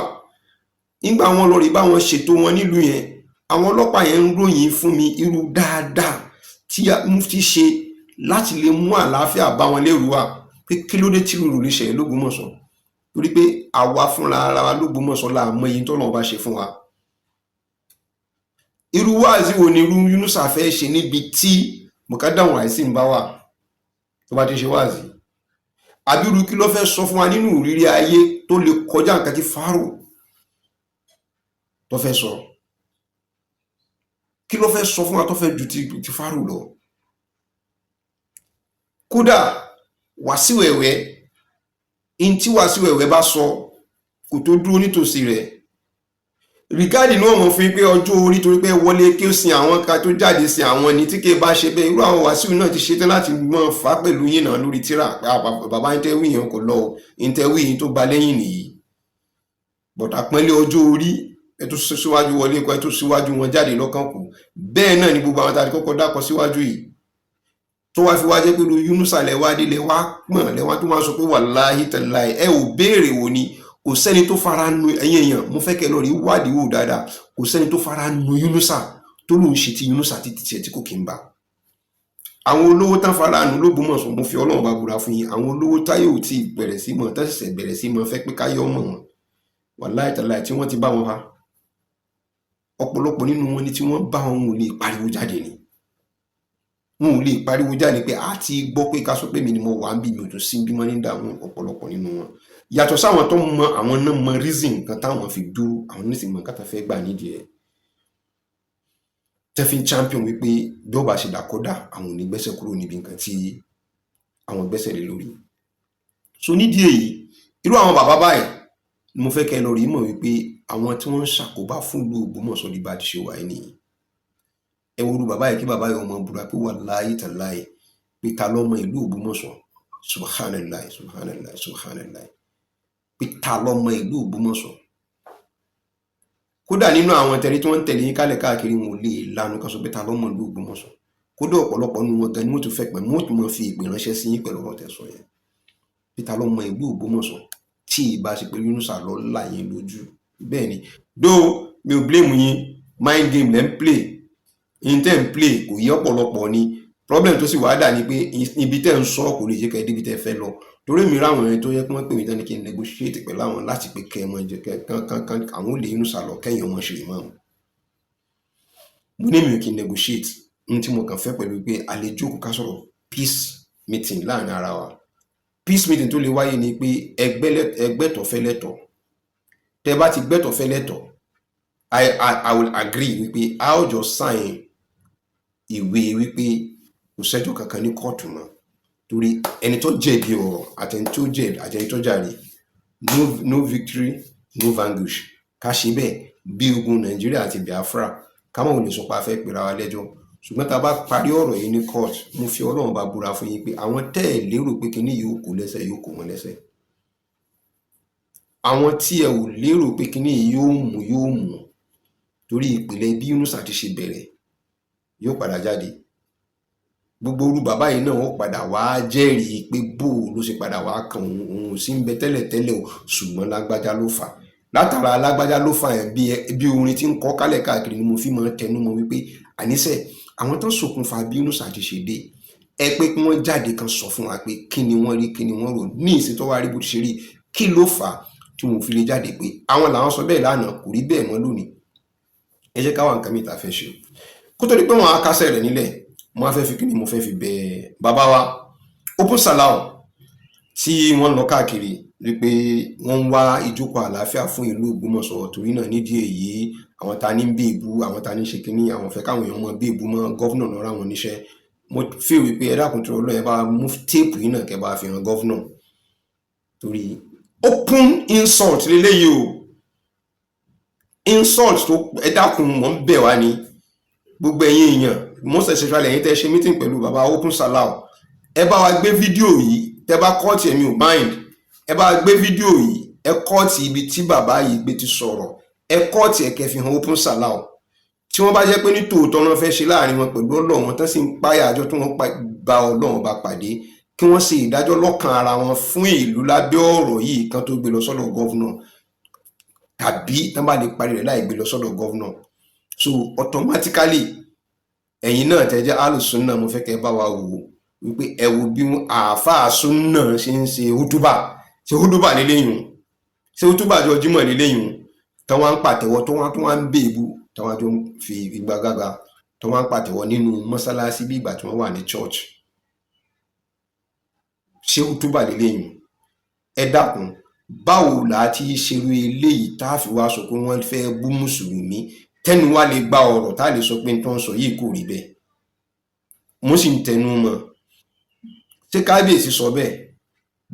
nígbà wọn lọ rí bá wọn ṣètò wọn nílùú yẹn, àwọn ọlọ́pàá yẹn ń ròyìn fún mi irú dáadáa tí mufti ṣe láti lè mú àlàáfíà bá wọn lérúwà, pé kí ló dé tí rúrù lè ṣẹlẹ̀ l'Ógbómọ̀ṣọ́, torí pé àwa fúnra ara wa l'Ógbómọ̀ṣọ́ la mọ iye tọ́lọ́run bá ṣe fún wa. Irú wáàzí wo ni irú Yunusa fẹ́ ṣe níbi tí Mukadam Raisi ń bá wà tó bá ti ń ṣe wáàzí? Àbí irú kí ló fẹ́ sọ fún wa nínú ìrírí ayé tó lè kọjá nǹkan tí Fáráò tó fẹ́ sọ? Kí ló fẹ́ sọ fún wa tó fẹ́ ju ti Fáráò lọ? Kódà Wàsíù Ẹ̀wẹ́, in tí Wàsíù Ẹ̀wẹ́ bá sọ kò tó dúró nítòsí rẹ̀. Rìgáàdì ní ọmọ fún pé ọjọ́ orí, torí pé wọlé kí ó sin àwọn ká tó jáde sin àwọn ni tí kì í bá ṣe bẹ́ẹ̀. Irú àwọn Wàsíù náà ti ṣetán láti mọ fà á pẹ̀lú yín náà lórí tíra. Bàbá interview yẹn kò lọ o, interview yìí tó gba lẹ́yìn nìyí. But àpọ́nlé ọjọ́ orí, ẹ tó síwájú wọlé kọ́, ẹ tó síwájú wọn jáde lọ́kàn kù. Bẹ́ẹ̀ náà ni gbogbo àwọn tá a ti kọ́kọ́ dákọ síwájú yìí, tó wá fi wá jẹ́ pé Yunusa lẹ́wà dé, lẹ́wà pọ̀n, lẹ́wà tó wá sọ pé wàláhì tàláhì. Ẹ ò béèrè wò ni. Kò sẹ́ni tó fara nu ẹ̀yin èèyàn. Mo fẹ́ kẹ́ lọ rí wádìí wò dáadáa. Kò sẹ́ni tó fara nu Yunusa tó lóun ṣe ti Yunusa títí tiẹ̀ tí kò kí ń bá. Àwọn olówó tán fara nu l'Ógbómọ̀ṣọ́, mo fi Ọlọ́run bá búra fún yín, àwọn olówó táyé ò tí bẹ̀rẹ̀ sí mọ̀, tẹ́sẹ̀sẹ̀ bẹ̀rẹ̀ sí mọ̀ fẹ́ pé káyé ọmọ wọn, wàláhì tàláhì, tí wọ́n ti bá wọn fa, ọ̀pọ̀lọpọ̀ nínú wọn ni tí wọ́n bá wọn ò lè pariwo jáde ni. Wọn ò lè pariwo jáde pé a ti gbọ́ pé ká sọ pé mi ni mo wà ń bí, mi ò tún sí bímọ ní dààmú ọ̀pọ̀lọpọ̀ nínú wọn. Yàtọ̀ sáwọn tó mọ, àwọn náà mọ reason nǹkan táwọn fi dúró, àwọn náà sì mọ nǹkan tó fẹ́ gbà nídìí ẹ̀ tẹ́ fi ń champion wípé bí ó bá ṣe dàkọ́dà, àwọn ò ní gbẹ́sẹ̀ kúrò níbi nǹkan tí àwọn gbẹ́sẹ̀ lé lórí. So nídìí èyí, irú àwọn bàbá báyìí ni mo fẹ́ kẹ́ lọ rí mọ̀ wípé àwọn tí wọ́n ń ṣàkóbá fún ìlú Ògbómọ̀ṣọ́ ní bá ti ṣe wà nìyí. Ẹ wo irú bàbá yìí, kí bàbá yìí ọmọ búra pé wàláhì tàláhì, pé ta lọ́mọ ìlú Ògbómọ̀ṣọ́. Subhanallah, subhanallah, subhanallah. Pé ta lọ́mọ ìlú Ògbómọ̀ṣọ́. Kódà nínú àwọn tẹ̀lé tí wọ́n ń tẹ̀lé yín kálẹ̀ káàkiri, wọn ò lè lanu kan sọ pé ta lọ́mọ ìlú Ògbómọ̀ṣọ́. Kódà ọ̀pọ̀lọpọ̀ nínú wọn gan ni wọ́n tún fẹ́ pẹ̀, wọ́n tún máa fi ìpè ránṣẹ́ sí yín pẹ̀lú ọ̀rọ̀ tẹ́ sọ yẹn, pé ta lọ́mọ ìlú Ògbómọ̀ṣọ́, tí ì bá ṣe pé Yunusa lọ là yín lójú. Bẹ́ẹ̀ ni dó, mi ò blame yín. Mind game lẹ́ ń play. Yín tẹ́ ń play kò yí ọ̀pọ̀lọpọ̀ ni. Problem tó sì wá dà ní pé ibi tẹ́ ń sọ kò lè jẹ́ kẹ́ débi tẹ́ fẹ́ lọ, torí mi ráwọn ẹni tó yẹ kí wọ́n pè mí tán ní kí n negotiate pẹ̀lú àwọn láti pé kẹ́ ẹ mọ jẹ kẹ́ kán kán kán, àwọn ò lè Yunusa lọ kẹ́yìn ọmọ ṣe ìmọ̀. Mo ní mi ò kí n negotiate. N tí mo kàn fẹ́ pẹ̀lú pé a lè jókòó ká sọ̀rọ̀, peace meeting láàrin ara wa. Peace meeting tó lè wáyé ni pé ẹgbẹ́ tó fẹ́ lẹ́tọ̀, tẹ́ bá ti gbẹ́tọ̀ fẹ́ lẹ́tọ̀, I will agree wípé a ó jọ sign ìwé wípé kò sẹ́jọ́ kankan ní kóòtù mọ́, torí ẹni tó jẹ̀bi ọ̀rọ̀ àtẹni tó jẹ̀bi àtẹni tó jàre, no victory, no vanquish. Ká ṣe bẹ́ẹ̀ bí ogun Nàìjíríà àti Biafra, ká mọ̀ ò lè sọ pé a fẹ́ pera wa lẹ́jọ́. Ṣùgbọ́n tá a bá parí ọ̀rọ̀ yìí ní court, mo fi Ọlọ́run bá búra fún yín pé àwọn tẹ́ ẹ̀ lérò pé kinní yìí ó kó lẹ́sẹ̀, yóò kó wọn lẹ́sẹ̀. Àwọn tí ẹ ò lérò pé kinní yìí yóò mú, yóò mú, torí ìpìlẹ̀ bí Yunusa ti ṣe bẹ̀rẹ̀ yóò padà jáde. Gbogbo orú bàbá yìí náà, wọ́n padà wá jẹ́rìí pé bó ló ṣe padà wá kan òun, òun ò sí ń bẹ tẹ́lẹ̀tẹ́lẹ̀ o, ṣùgbọ́n lágbájá ló fà á. Látara lágbájá ló fà yẹn, bí orin tí ń kọ́ kálẹ̀ káàkiri ni mo fi máa ń tẹnu mọ́ wípé àníṣe àwọn tó ṣokùnfà bí Yunusa ti ṣe dé, ẹ pé kí wọ́n jáde kan sọ fún wa pé kí ni wọ́n rí, kí ni wọ́n rò ní ìsìn tó wá rí bó ti ṣe rí. Kí ló fà á tí wọn ò fi lè jáde pé àwọn làwọn sọ bẹ́ẹ̀ lánàá, kò rí bẹ́ẹ̀ mọ́ lónìí? Ẹ jẹ́ ká wá nǹkan mìíràn tá a fẹ́ ṣe kó tó di pé wọ́n á kásẹ̀ rẹ̀ nílẹ̀. Mo á fẹ́ fi kí ni mo fẹ́ fi bẹ bàbá wa Open Salau tí wọ́n lọ káàkiri wípé wọ́n ń wá ìjókòó àlàáfíà fún ìlú Ògbómọ̀ṣọ́. Torí náà nídìí èyí, àwọn ta ní ń bí ìbú, àwọn ta ní ṣe kínní, àwọn fẹ́ káwọn èèyàn mọ bí ìbú mọ́ governor náà ráwọn níṣẹ́. Mo feel wípé ẹ dákun tó lọ, ẹ bá mú tape yìí náà, kẹ́ bá fi hàn governor, torí open insult lélẹ́yìí o, insult tó. Ẹ dákun, mọ̀ ń bẹ̀ wá ní gbogbo ẹ̀yin èèyàn, most especially ẹ̀yin tẹ́ ṣe meeting pẹ̀lú bàbá Open Salau, ẹ bá wa gbé fídíò yìí. Tẹ́ bá cut ẹ̀mí ò mind. Ẹ bá gbé fídíò yìí, ẹ cut ibi tí bàbá yìí gbé ti sọ̀rọ̀, ẹ cut ẹ̀ kẹ́ fi hàn Open Salau. Tí wọ́n bá jẹ́ pé ní tòótọ́ wọn fẹ́ ṣe láàrin wọn pẹ̀lú Ọlọ́run, tán sì ń páyà àjọ tí wọ́n bá Ọlọ́run bá pàdé, kí wọ́n ṣe ìdájọ́ lọ́kàn ara wọn fún ìlú lábẹ́ ọ̀rọ̀ yìí kan tó gbé lọ sọ́dọ̀ governor, tàbí tán bá lè parí rẹ̀ láì gbé lọ sọ́dọ̀ governor. So automatically, ẹ̀yin náà tẹ́ jẹ́ alùsùnà, mo fẹ́ kẹ́ bá wa wò wípé ẹ wo bí àáfàá súnà ṣe ń ṣe hútúbà, ṣe hútúbà lélẹ́yìn, ṣe hútúbà jọ jímọ̀ lélẹ́yìn, tán wá ń pàtẹ́wọ́, tó wá ń bèèbù, tán wá tó ń fi ìgbàgbàgbà, tán wá ń pàtẹ́wọ́ nínú mọ́sálásí bí ìgbà tí wọ́n wà ní church. Ṣé hútúbà lélẹ́yìn? Ẹ dákun, báwo là á ti ṣerú eléyìí tá a fi wá sọ pé wọ́n fẹ́ bú mùsùlùmí, tẹnu wa lè gba ọ̀rọ̀ tá a lè sọ pé n tó ń sọ yìí kò rí bẹ́ẹ̀? Mo sì ń tẹnu mọ́. Ṣé kábíyèsí sọ bẹ́ẹ̀?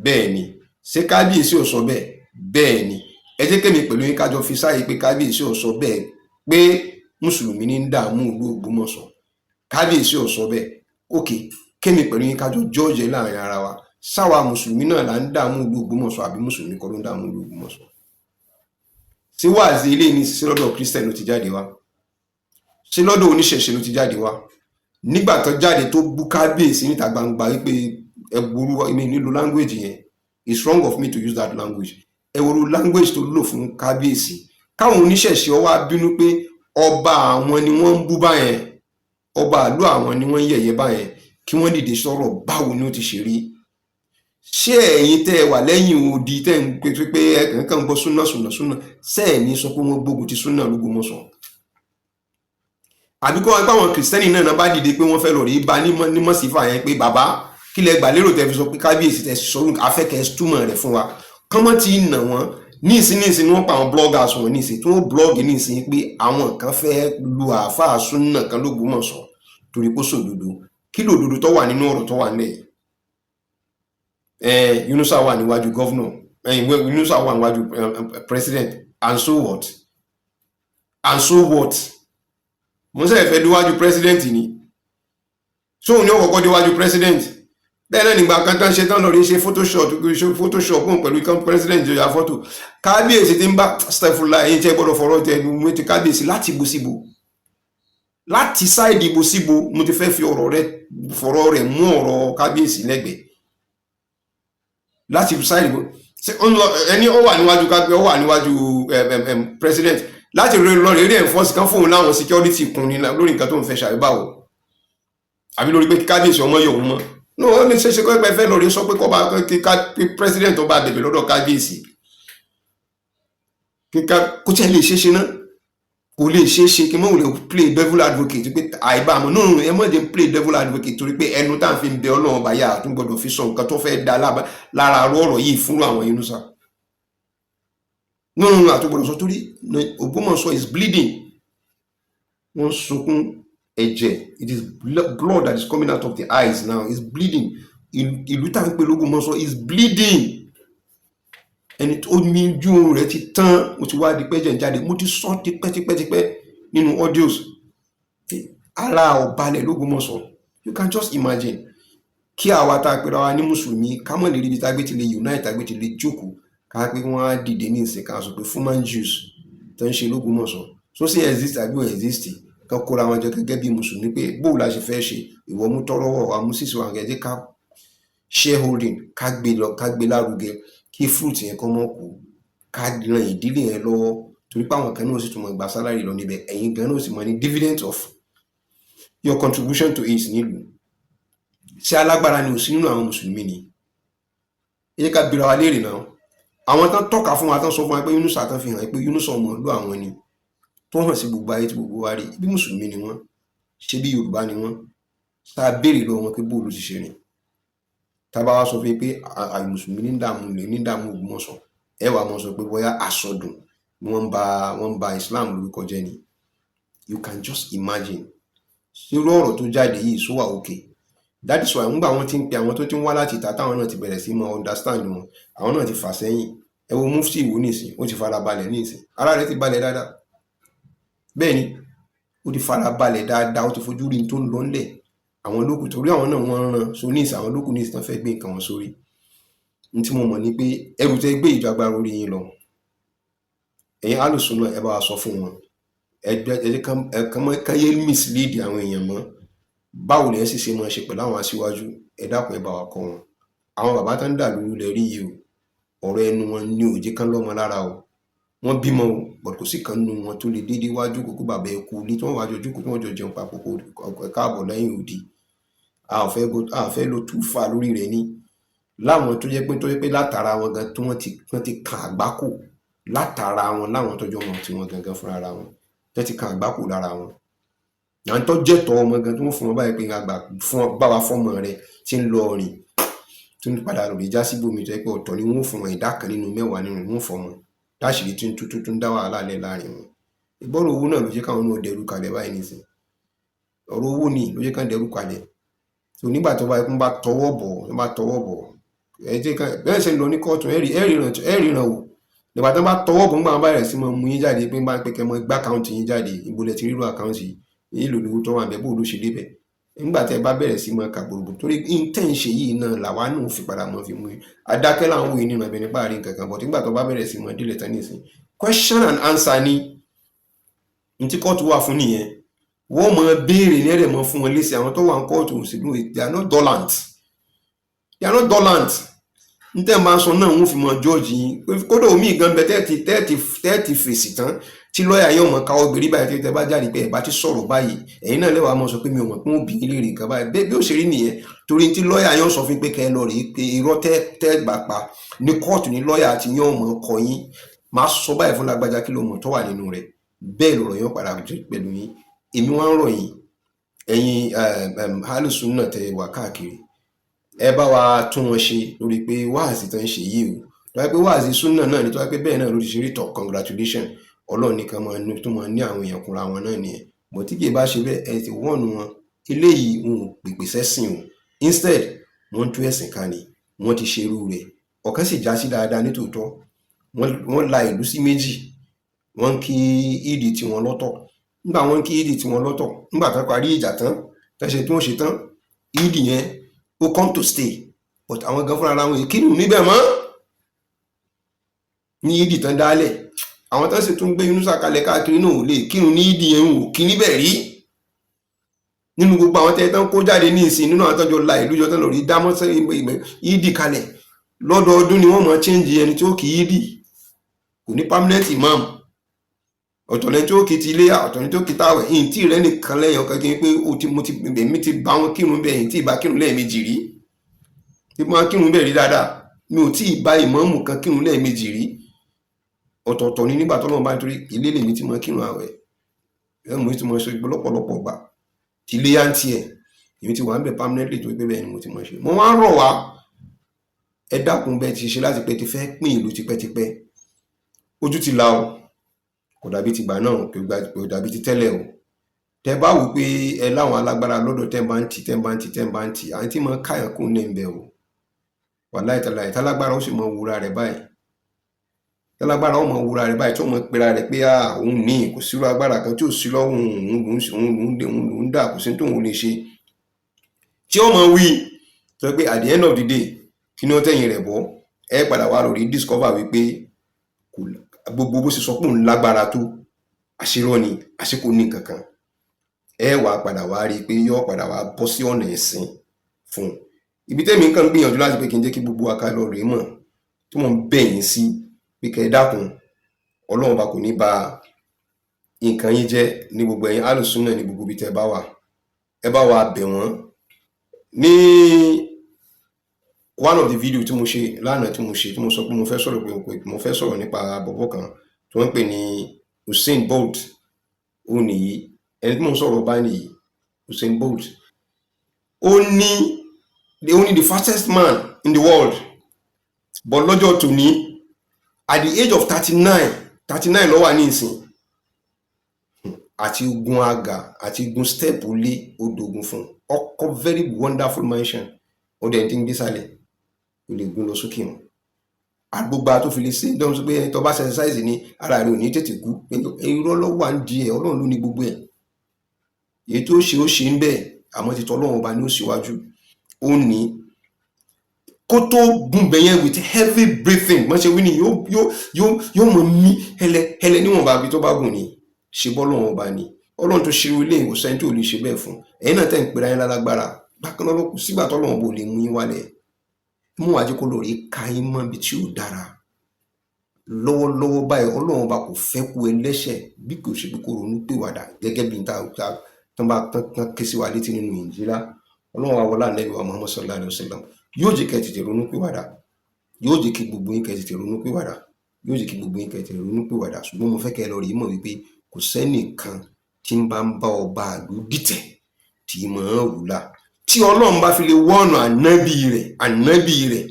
Bẹ́ẹ̀ ni. Ṣé kábíyèsí ò sọ bẹ́ẹ̀? Bẹ́ẹ̀ ni. Ẹ jẹ́ kémi pẹ̀lú yín kájọ fi sáyé pé kábíyèsí ò sọ bẹ́ẹ̀ pé mùsùlùmí ní ń dààmú ìlú Ògbómọ̀ṣọ́. Kábíyèsí ò sọ bẹ́ẹ̀. Ok, kémi pẹ̀lú yín kájọ jọ́ọ̀jẹ̀ láàrin ara wa. Sáwa mùsùlùmí náà là ń dààmú ìlú Ògbómọ̀ṣọ́, àbí mùsùlùmí kọ́ ló ń dààmú ìlú Ògbómọ̀ṣọ́? Ṣé wáàzí ilé ní sí lọ́dọ̀ Christian ló ti jáde wá? Ṣé lọ́dọ̀ oníṣẹ̀ṣe ló ti jáde wá? Nígbà tó jáde tó bú kábíyèsí níta gbangba wípé ẹ burú, èmi nílò language yẹn, it's wrong of me to use that language. Ẹ wo language tó lò fún kábíyèsí, káwọn oníṣẹ̀ṣe ó wá bínú pé ọba àwọn ni wọ́n ń bú báyẹn, ọba àlú àwọn ni wọ́n ń yẹ̀yẹ́ báyẹn, kí wọ́n dìde sọ̀rọ̀. Báwo ni ó ti ṣe rí? Ṣé ẹ̀yin tẹ́ ẹ wà lẹ́yìn odi tẹ́ ń pè pé ẹ kàn ń gbọ́ súnà súnà súnà, ṣé ẹ̀ ní sọ pé wọ́n gbógun ti súnà l'Ógbómọ̀ṣọ́? Àbí kó wọn pé àwọn Christian náà bá dìde pé wọ́n fẹ́ lọ rí bá ní mọ̀sífà yẹn pé bàbá, kí lẹ gbà lérò tẹ́ fi sọ pé kábíyèsí tẹ́ sọ̀rọ̀, afẹ́kẹ́ túmọ̀ rẹ̀ fún wa, kọ́mọ́ tí ì nà wọ́n ní ìsín. Ní ìsín ni wọ́n pa àwọn bloggers wọn ní ìsín tí wọ́n blog ní ìsín pé àwọn kan fẹ́ lu àáfàá súnà kan l'Ógbómọ̀ṣọ́ torí kó sòdodo. Kí lòdodo tó wà nínú ọ̀rọ̀ tó wà nílẹ̀ yìí? Yunusa wà níwájú governor, Yunusa wà níwájú president, and so what? And so what? Mo sẹ́yìn fẹ́ déwájú president ni, sóun ní ó kọ́kọ́ déwájú president? Bẹ́ẹ̀ náà nígbà kan tán ṣe tán lọ rí ṣe photoshop, ṣe photoshop òun pẹ̀lú kan president jọyà fọ́tò kábíyèsí tí ń bá stefula. Ẹ̀yin tẹ́ gbọ́dọ̀ fọ̀rọ̀ tẹ ẹnu ti kábíyèsí láti ibo síbo, láti side ibo síbo mo ti fẹ́ fi ọ̀rọ̀ rẹ fọ̀rọ̀ rẹ̀ mú ọ̀rọ̀ kábíyèsí lẹ́gbẹ̀ẹ́ láti side ibo. Ṣé ó ń lọ ẹni ó wà níwájú kábíyèsí, ó wà níwájú president láti rí lọ rí enforce kan fóun láwọn security kun ní lórí nǹkan tó ń fẹ́ ṣàbíbáwò, àbí lórí pé kí kábíyèsí ọmọ yòówù mọ́? No, ó ní ṣeéṣe kó ẹgbẹ́ fẹ́ lọ rí sọ pé kọ́ba kí president ọba bẹ̀bẹ̀ lọ́dọ̀ kábíyèsí kíká kó tẹ́ lè ṣeéṣe náà, kò lè ṣeéṣe. Kí n mọ̀ lè play devil advocate pé àìbámu. No, no, ẹ mọ̀ jẹ́ play devil advocate torí pé ẹnu tá à ń fi bẹ Ọlọ́run ọba yà á tún gbọdọ̀ fi sọ nǹkan tó fẹ́ da lára ọ̀rọ̀ yìí fún àwọn Yunusa. No, no, no, àtúgbọ̀dọ̀ sọ torí Ògbómọ̀ṣọ́ is bleeding. Wọ́n sunkún ẹ̀jẹ̀. It is blood that is coming out of the eyes now. It's bleeding. Ìlú tá à ń pè l'Ógbómọ̀ṣọ́ is bleeding. Ẹni tó ní ojú rẹ̀ ti tán, mo ti wá di pẹ́jẹ̀ ń jáde. Mo ti sọ tipẹ́tipẹ́tipẹ́ nínú audios ara ọ̀balẹ̀ l'Ógbómọ̀ṣọ́. You can just imagine kí àwa tá a pera wa ní mùsùlùmí ká mọ̀ lè rí ibi tá a gbé ti lè unite, tá a gbé ti lè jókòó, ká pé wọ́n á dìde ní ìsìn, ká sọ pé Fuman Jews tó ń ṣe l'Ógbómọ̀ṣọ́ tó sì exist àbí ò exist, ká kóra wọn jọ gẹ́gẹ́ bí mùsùlùmí pé bóò la ṣe fẹ́ ṣe, ìwọ mú tọrọwọ wa mú sísè wa gẹ́gẹ́, ká shareholding, ká gbé lọ, ká gbé lárugẹ, kí fruit yẹn kọ́ mọ́ kú, ká ran ìdílé yẹn lọ́wọ́, torí pé àwọn kan náà sì tún mọ̀ gba salary lọ níbẹ̀, ẹ̀yin gan náà sì mọ̀ ní dividend of your contribution to it nílùú. Ṣé alágbára ni ò sí nínú àwọn mùsùlùmí ni? Ẹ jẹ́ ká bira wa léèrè náà. Àwọn tán tọ́ka fún wa, tán sọ fún wa pé Yunusa, tán fi hàn pé Yunusa ọmọ ìlú àwọn ni, tó hàn sí gbogbo ayé tí gbogbo wa rí, bí mùsùlùmí ni wọ́n, ṣé bí Yorùbá ni wọ́n? Tá a béèrè lọ́wọ́ wọn pé bóòlù ti ṣe rìn, tá a bá wá sọ fún yín pé àì mùsùlùmí ní dààmú ní dààmú Ògbómọ̀ṣọ́, ẹ wàá mọ̀ sọ pé bóyá àsọdùn ni wọ́n ń ba Islam lórúkọ jẹ́ ni. You can just imagine. Irú ọ̀rọ̀ tó jáde yìí sọ wà okay? That is why ńgbà wọn ti ń pe àwọn tó ti ń wá láti ìta, táwọn náà ti bẹ̀rẹ̀ sí mọ understand wọn, àwọn náà ti fà sẹ́yìn. Ẹ wo mufti Ìwó nísìn, ó ti fara balẹ̀ nísìn, ara rẹ̀ ti balẹ̀ dáadáa. Bẹ́ẹ̀ ni, ó ti fara balẹ̀ dáadáa, ó ti fojú rí tó ń lọ ńlẹ̀. Àwọn lókù torí àwọn náà wọ́n ń ràn so ní ìsìn, àwọn lókù ní ìsìn tán fẹ́ gbé nǹkan wọn sórí. Ní tí mo mọ̀ ni pé ẹrù tẹ́ gbé ìjọ agbára orí yín lọ. Ẹ̀yin alùsùn náà, ẹ bá wa sọ fún wọn, ẹgbẹ́ ẹ jẹ́ kán yé mislead àwọn èèyàn mọ́. Báwo lẹ́yìn sì ṣe máa ṣe pẹ̀lú àwọn aṣíwájú? Ẹ dákun, ẹ bá wa kọ́ wọn. Àwọn bàbá tán ń dà lóru lẹ rí yìí o, ọ̀rọ̀ ẹnu wọn ní ò jẹ́ kán lọ́mọ lára o. Wọ́n bímọ o, but kò sí kan nínú wọn tó lè déédéé wájú kókó bàbá ẹ kú ilé tí wọ́n wá jọ jókòó, tí wọ́n jọ jẹun papọ̀, kó káàbọ̀ lẹ́yìn odi. A ò fẹ́ lo too far lórí rẹ̀ ní láwọn tó jẹ́ pé látara wọn gan tí wọ́n ti kan àgbákò látara wọn, láwọn tọ́jú ọmọ tí wọ́n gangan fúnra ara wọn tó ti kan àgbákò lára wọn, à ń tọ́ jẹ́tọ̀ ọmọ gan tí wọ́n fún wọn báyìí pé àgbà fún báwa fọ́mọ rẹ tí ń lọ rìn tó ń padà lòdì já síbòmí, tó jẹ́ pé ọ̀tọ̀ ni wọ́n fún wọn, ìdá kan nínú mẹ́wàá nínú wọ́n fọmọ táṣìírí tí ń tú tó ń dá wàhálà lẹ̀ láàrin wọn. Ìgbọ́rọ̀ owó náà ló jẹ́ káwọn náà dẹrù kalẹ̀ báyìí nísìnyí. Ọ̀rọ̀ owó ni ló jẹ́ ká dẹrù kalẹ̀. So nígbà tó bá yẹ kó bá tọwọ́ bọ̀, tó bá tọwọ́ bọ̀, ẹ jẹ́ ká bẹ́ẹ̀ ṣe ń lọ ní kóòtù, ẹ rí, ẹ ríran, ẹ ríran wò. Nígbà tó bá tọwọ́ bọ̀, nígbà wọn bá bẹ̀rẹ̀ sí máa mú yín jáde pé bá ń pẹ́ kẹ́ mọ́ gbá account yín jáde, ibo lẹ ti rírò account yìí, èló lówó tó wà níbẹ̀, bó ló ṣe débẹ̀. Nígbà tẹ́ bá bẹ̀rẹ̀ sí máa kà gbòrògbò, torí intent ṣe yìí náà làwa náà fi padà mọ́ fi mú yín. Adákẹ́ làwọn wòye nínú ẹ̀bẹ̀ nípa àárín kankan bọ̀. Nígbà tó bá bẹ̀rẹ̀ sí máa délẹ̀ tán nísìn, question and answer ni ní tí kóòtù wà fún nìyẹn. Wọ́n mọ̀ béèrè ní ẹ̀rẹ̀ mọ́ fún wọn lésì. Àwọn tó wà ní kóòtù òṣèlú, they are not dullard, they are not dullard. N tẹ́ máa sọ náà, wọ́n fi mọ judge yín. Kódà omi gan bẹ tẹ́ẹ̀tì tẹ́ẹ̀tì tẹ́ẹ̀tì fèsì tán tí lọ́ọ̀yà yóò mọ káwọ́ gbèrí báyìí. Tẹ́ bá jáde pé ẹ̀ bá ti sọ̀rọ̀ báyìí, ẹ̀yin náà lẹ́wàá mọ̀ sọ pé mi ò mọ̀ pé wọ́n bí yín léèrè nǹkan báyìí. Bí ó ṣe rí nìyẹn, torí tí lọ́ọ̀yà yóò sọ fún pé kẹ́ ẹ lọ rèé pé irọ́ tẹ́ tẹ́ gbà pa ní kóòtù ní lọ́ọ̀yà àti yóò mọ̀ kọ yín. Máa sọ báyìí fún lágbájá, kí ló mọ̀ tó wà nínú rẹ̀? Bẹ́ẹ̀ lọ̀rọ̀ yóò padà jẹ́ pẹ̀lú yín. Èmi wá ń rọ̀ yín, ẹ̀yin alùsùn náà tẹ wà káàkiri, ẹ bá wa tún wọn ṣe lórí pé wáàsí tó ń ṣe yìí o, tó wáyé pé wáàsí súnà náà ni, tó wáyé pé bẹ́ẹ̀ náà ló ti ṣe rí tọ̀, congratulation, Ọlọ́run nìkan máa ní tó máa ní àwọn èèyàn kúnra wọn náà nìyẹn. Bọ̀ tí kì í bá ṣe bẹ́ẹ̀, ẹ ti wọ́ọ̀nù wọn. Eléyìí wọn ò pèpè sẹ́sìn o, instead wọ́n ń tú ẹ̀sìn ká ni. Wọ́n ti ṣerú rẹ̀, ọ̀kan sì já sí dáadáa nítòótọ́. Wọ́n la ìlú sí méjì, wọ́n ń kí ìdí tiwọn lọ́tọ̀. Nígbà wọ́n ń kí ìdí tiwọn lọ́tọ̀, nígbà tán parí ìjà tán, tán ṣe tí wọ́n ṣe tán, ìdí yẹn ó come to stay, but àwọn gan fúnra wọn kírun níbẹ̀ mọ́ ní ìdí tán dálẹ̀. Àwọn tán sì tún gbé inú sàkalẹ̀ káàkiri náà ò lè kírun ní ìdí yẹn, ò kí níbẹ̀ rí. Nínú gbogbo àwọn tẹ́ tán kó jáde ní ìsìn, nínú àwọn tọ́jọ́ la ìlú jọ tán lórí dámọ́ ìdí kalẹ̀, lọ́dọọdún ni wọ́n mọ̀ change ẹni tí ó kì í dì. Kò ní permanent imam. Ọ̀tọ̀ lẹni tí ó kì í ti ilé, ọ̀tọ̀ lẹni tí ó kì í táwẹ̀. Ìyìn tí rẹ nìkan lẹ́yìn ọ̀kan kí n pé ó ti mo ti èmi ti bá wọn kírun bẹ́ẹ̀, ìyìn tí ì bá kírun lẹ́ẹ̀mejì rí, tí mo kírun bẹ́ẹ̀ rí dáadáa, mi ò tí ì bá ìmáàmù kan kírun lẹ́ẹ̀mejì rí. Ọ̀tọ̀ọ̀tọ̀ ni. Nígbà tọ́lọ́run bá nítorí ilé lèmi tí mo kírun àwẹ̀ ẹ̀, mo ti mọ ṣe lọ́pọ̀lọpọ̀ gbà tí ilé yá ń tiẹ̀, èmi ti wà ń bẹ̀ permanently, tó pé bẹ́ẹ̀ ni mo ti mọ̀ ṣe. Mo wá ń rọ̀ wá, ẹ dákun. Bẹ́ẹ̀ ti ṣe láti pẹ́ ti fẹ́ pín ìlú tipẹ́tipẹ́, ojú ti là o. Kò dàbí tìgbà náà, kò dàbí ti tẹ́lẹ̀ o. Tẹ bá wò pé ẹ láwọn alágbára lọ́dọ̀, tẹ́ bá ń tì, tẹ́ bá ń tì, tẹ́ bá ń tì, àwọn tí mo káyàn kún ní ẹ̀ o. Wàláì tàláì, tálágbára ó sì mọ wúra rẹ̀ báyìí, tálágbára ó mọ wúra rẹ̀ báyìí, tí ó mọ pera rẹ̀ pé à òun ní kò sírú agbára kan tí ò sí lọ́wọ́ òun, òun lòún dà, kò sí tóun lè ṣe, tí ó mọ wí tó pé at the end of the day, kí ni ó tẹ̀yìn rẹ̀ bọ́? Ẹ padà wá lórí discover wípé gbogbo bó ṣe sọ pé òun lágbára tó, àṣírọ́ ni, àṣekò ní kankan. Ẹ wàá padà wá rí i pé yóò padà wá bọ́ sí ọ̀nà ẹ̀sìn fún un. Ibi tẹ́mi kàn ń gbìyànjú láti pé kí n jẹ́ kí gbogbo wa ká lọ rèé mọ̀, tí mò ń bẹ̀ yín sí pé kẹ́ ẹ dákun, Ọlọ́run bá kò ní ba nǹkan yín jẹ́ ní gbogbo ẹ̀yin alùsùnà ní gbogbo ibi tẹ́ bá wà, ẹ bá wa bẹ̀ wọ́n. Ní one of the video tí mo ṣe lánàá, tí mo ṣe, tí mo sọ pé mo fẹ́ sọ̀rọ̀, pé mo fẹ́ sọ̀rọ̀ nípa bọ̀bọ̀ kan tí wọ́n ń pè ní Usain Bolt, ó nìyí. Ẹni tí mo ń sọ̀rọ̀ bá nìyí, Usain Bolt. Ó ní the fastest man in the world, but lọ́jọ́ tòní, at the age of 39, 39 ló wà ní ìsìn, àti gun àgà àti gun step lé ó dogun fún ọkọ. Very wonderful mansion, ó dẹ̀ ti ń gbé sálẹ̀, kò lè gun lọ sókè wọn. Agbógbá tó fi lè ṣe dọ́n sọ pé tó bá ṣe exercise ní ara rẹ̀ ò ní tètè kú, irọ́ ló wà ń di ẹ̀. Ọlọ́run ló ní gbogbo ẹ̀. Èyí tó ṣe, ó ṣe ń bẹ́ẹ̀, àmọ́ ti tọ́lọ́run ọba ní ó síwájú. Ó ní kó tó gun bẹ̀yẹn with heavy breathing, wọ́n ṣe wí ni yóò yóò yóò yóò mọ̀ mí hẹlẹ hẹlẹ níwọ̀nba ibi tó bá gùn ni. Ṣe bọ́lọ́run ọba ni Ọlọ́run tó ṣe irú ilé ìwòsàn tí ò lè ṣe bẹ́ẹ̀ fún ẹ̀yin náà tẹ̀ ń pera yín lálágbára bákan náà ló sígbà tọ́lọ́run bò lè mú yín wálẹ̀, mú wájú kó lórí ka yín mọ́ ibi tí ò dára lọ́wọ́lọ́wọ́ báyìí. Ọlọ́run ọba kò fẹ́ kú ẹlẹ́ṣẹ̀ bí kò ṣe pé kó ronú pìwàdà, gẹ́gẹ́ bí ta tán bá tán ké sí wa létí nínú Ìnjílá. Ọlọ́run wa wọlé Ànábì wa Muhammad sallallahu alayhi wa sallam, yóò jẹ́ kẹ́ ẹ tètè ronú pìwàdà, yóò jẹ́ kí gbogbo yín kẹ́ ẹ tètè ronú pìwàdà, yóò jẹ́ kí gbogbo yín kẹ́ ẹ tètè ronú pìwàdà. Ṣùgbọ́n mo fẹ́ kẹ́ ẹ lọ rí mọ̀ wípé kò sẹ́nìkan tí ń bá ń bá ọba àlú dìtẹ̀ tí mọ̀ ń rúlà. Tí Ọlọ́run bá fi lè wọ́ọ̀nù ànábì rẹ̀, ànábì rẹ̀,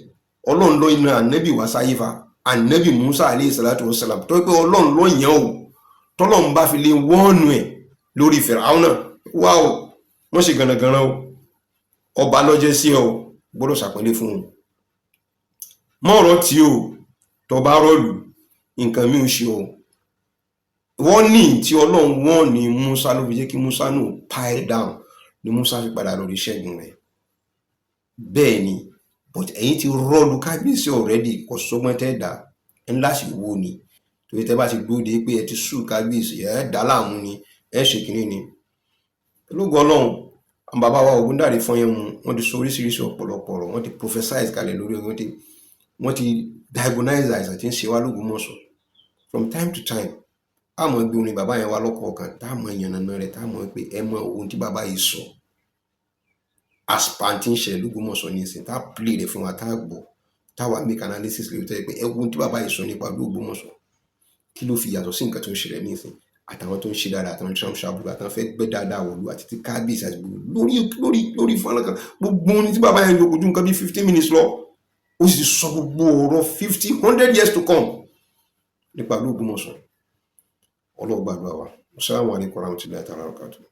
Ọlọ́run ló yan ànábì wá sáyé fa, ànábì Musa alayhi salatu wa salam, tó pé Ọlọ́run ló yàn ó, tọ́lọ́run bá fi lè wọ́ọ̀nù ẹ̀ lórí Fìràwọ́nà wá o, wọ́n ṣe gànàgànà o. Ọba lọ́jẹ́ sí ọ, gbọ́dọ̀ ṣàpọ́nlé fún un. Mọ̀rọ̀ tí o tó bá rọ̀lù nǹkan mi ò ṣe o. Wọ́n ní tí Ọlọ́run wọ́n ní Musa ló fi jẹ́ kí Musa náà pile down ni Musa fi padà lórí ṣẹ́gun rẹ̀. Bẹ́ẹ̀ ni, but ẹ̀yin ti rọ́ọ̀lù kábíyèsí already, kò sọ́gbọ́n tẹ́ dà ńlá sì wo ni, torí tẹ́ bá ti dúró de pé ẹ ti sùn kábíyèsí, ẹ dá láàmú ni, ẹ ṣe kínní ni. Ológun Ọlọ́run, àwọn bàbá wa Ògúndàrí fọyín mu, wọ́n ti sọ oríṣiríṣi ọ̀pọ̀lọpọ̀ ọ̀rọ̀, wọ́n ti prophesize kalẹ̀ lórí, wọ́n ti diagnose àìsàn tí ń ṣe wá lÓgbómọ̀ṣọ́. From time to time, a mọ̀ gbé orin bàbá yẹn wá lọ́kọ̀ọ̀kan, tá a mọ̀ ìyànnà rẹ̀, tá a mọ̀ pé ẹ mọ ohun tí bàbá yìí sọ as per tí ń ṣẹlẹ̀ lÓgbómọ̀ṣọ́ ní ìsìn, tá a play rẹ̀ fún wa, tá a gbọ́, tá a wà make analysis lórí tó yẹ pé ẹ wo ohun tí bàbá yìí sọ nípa ìlú Ògbómọ̀ṣọ́, kí ló fi yàtọ̀ sí nǹkan tó ń ṣẹlẹ̀ ní ìsìn, àtàwọn tó ń ṣe dáadáa, àtàwọn tí wọ́n ń ṣàbùrù, àtàwọn fẹ́ gbẹ́ dáadáa wọ̀lú, àti tí kábíyèsí àti gbogbo lórí fọlọ́n kan. Gbogbo ohun tí bàbá yẹn yọ ojú nǹkan bíi 15 minutes lọ, ó sì sọ gbogbo ọ̀rọ̀ 50, 100 years to come nípa ìlú Ògbómọ̀ṣọ́. Ọlọ́run gbàdúrà wa. Assalamu alaikum warahmatullahi ta'ala wabarakatuh.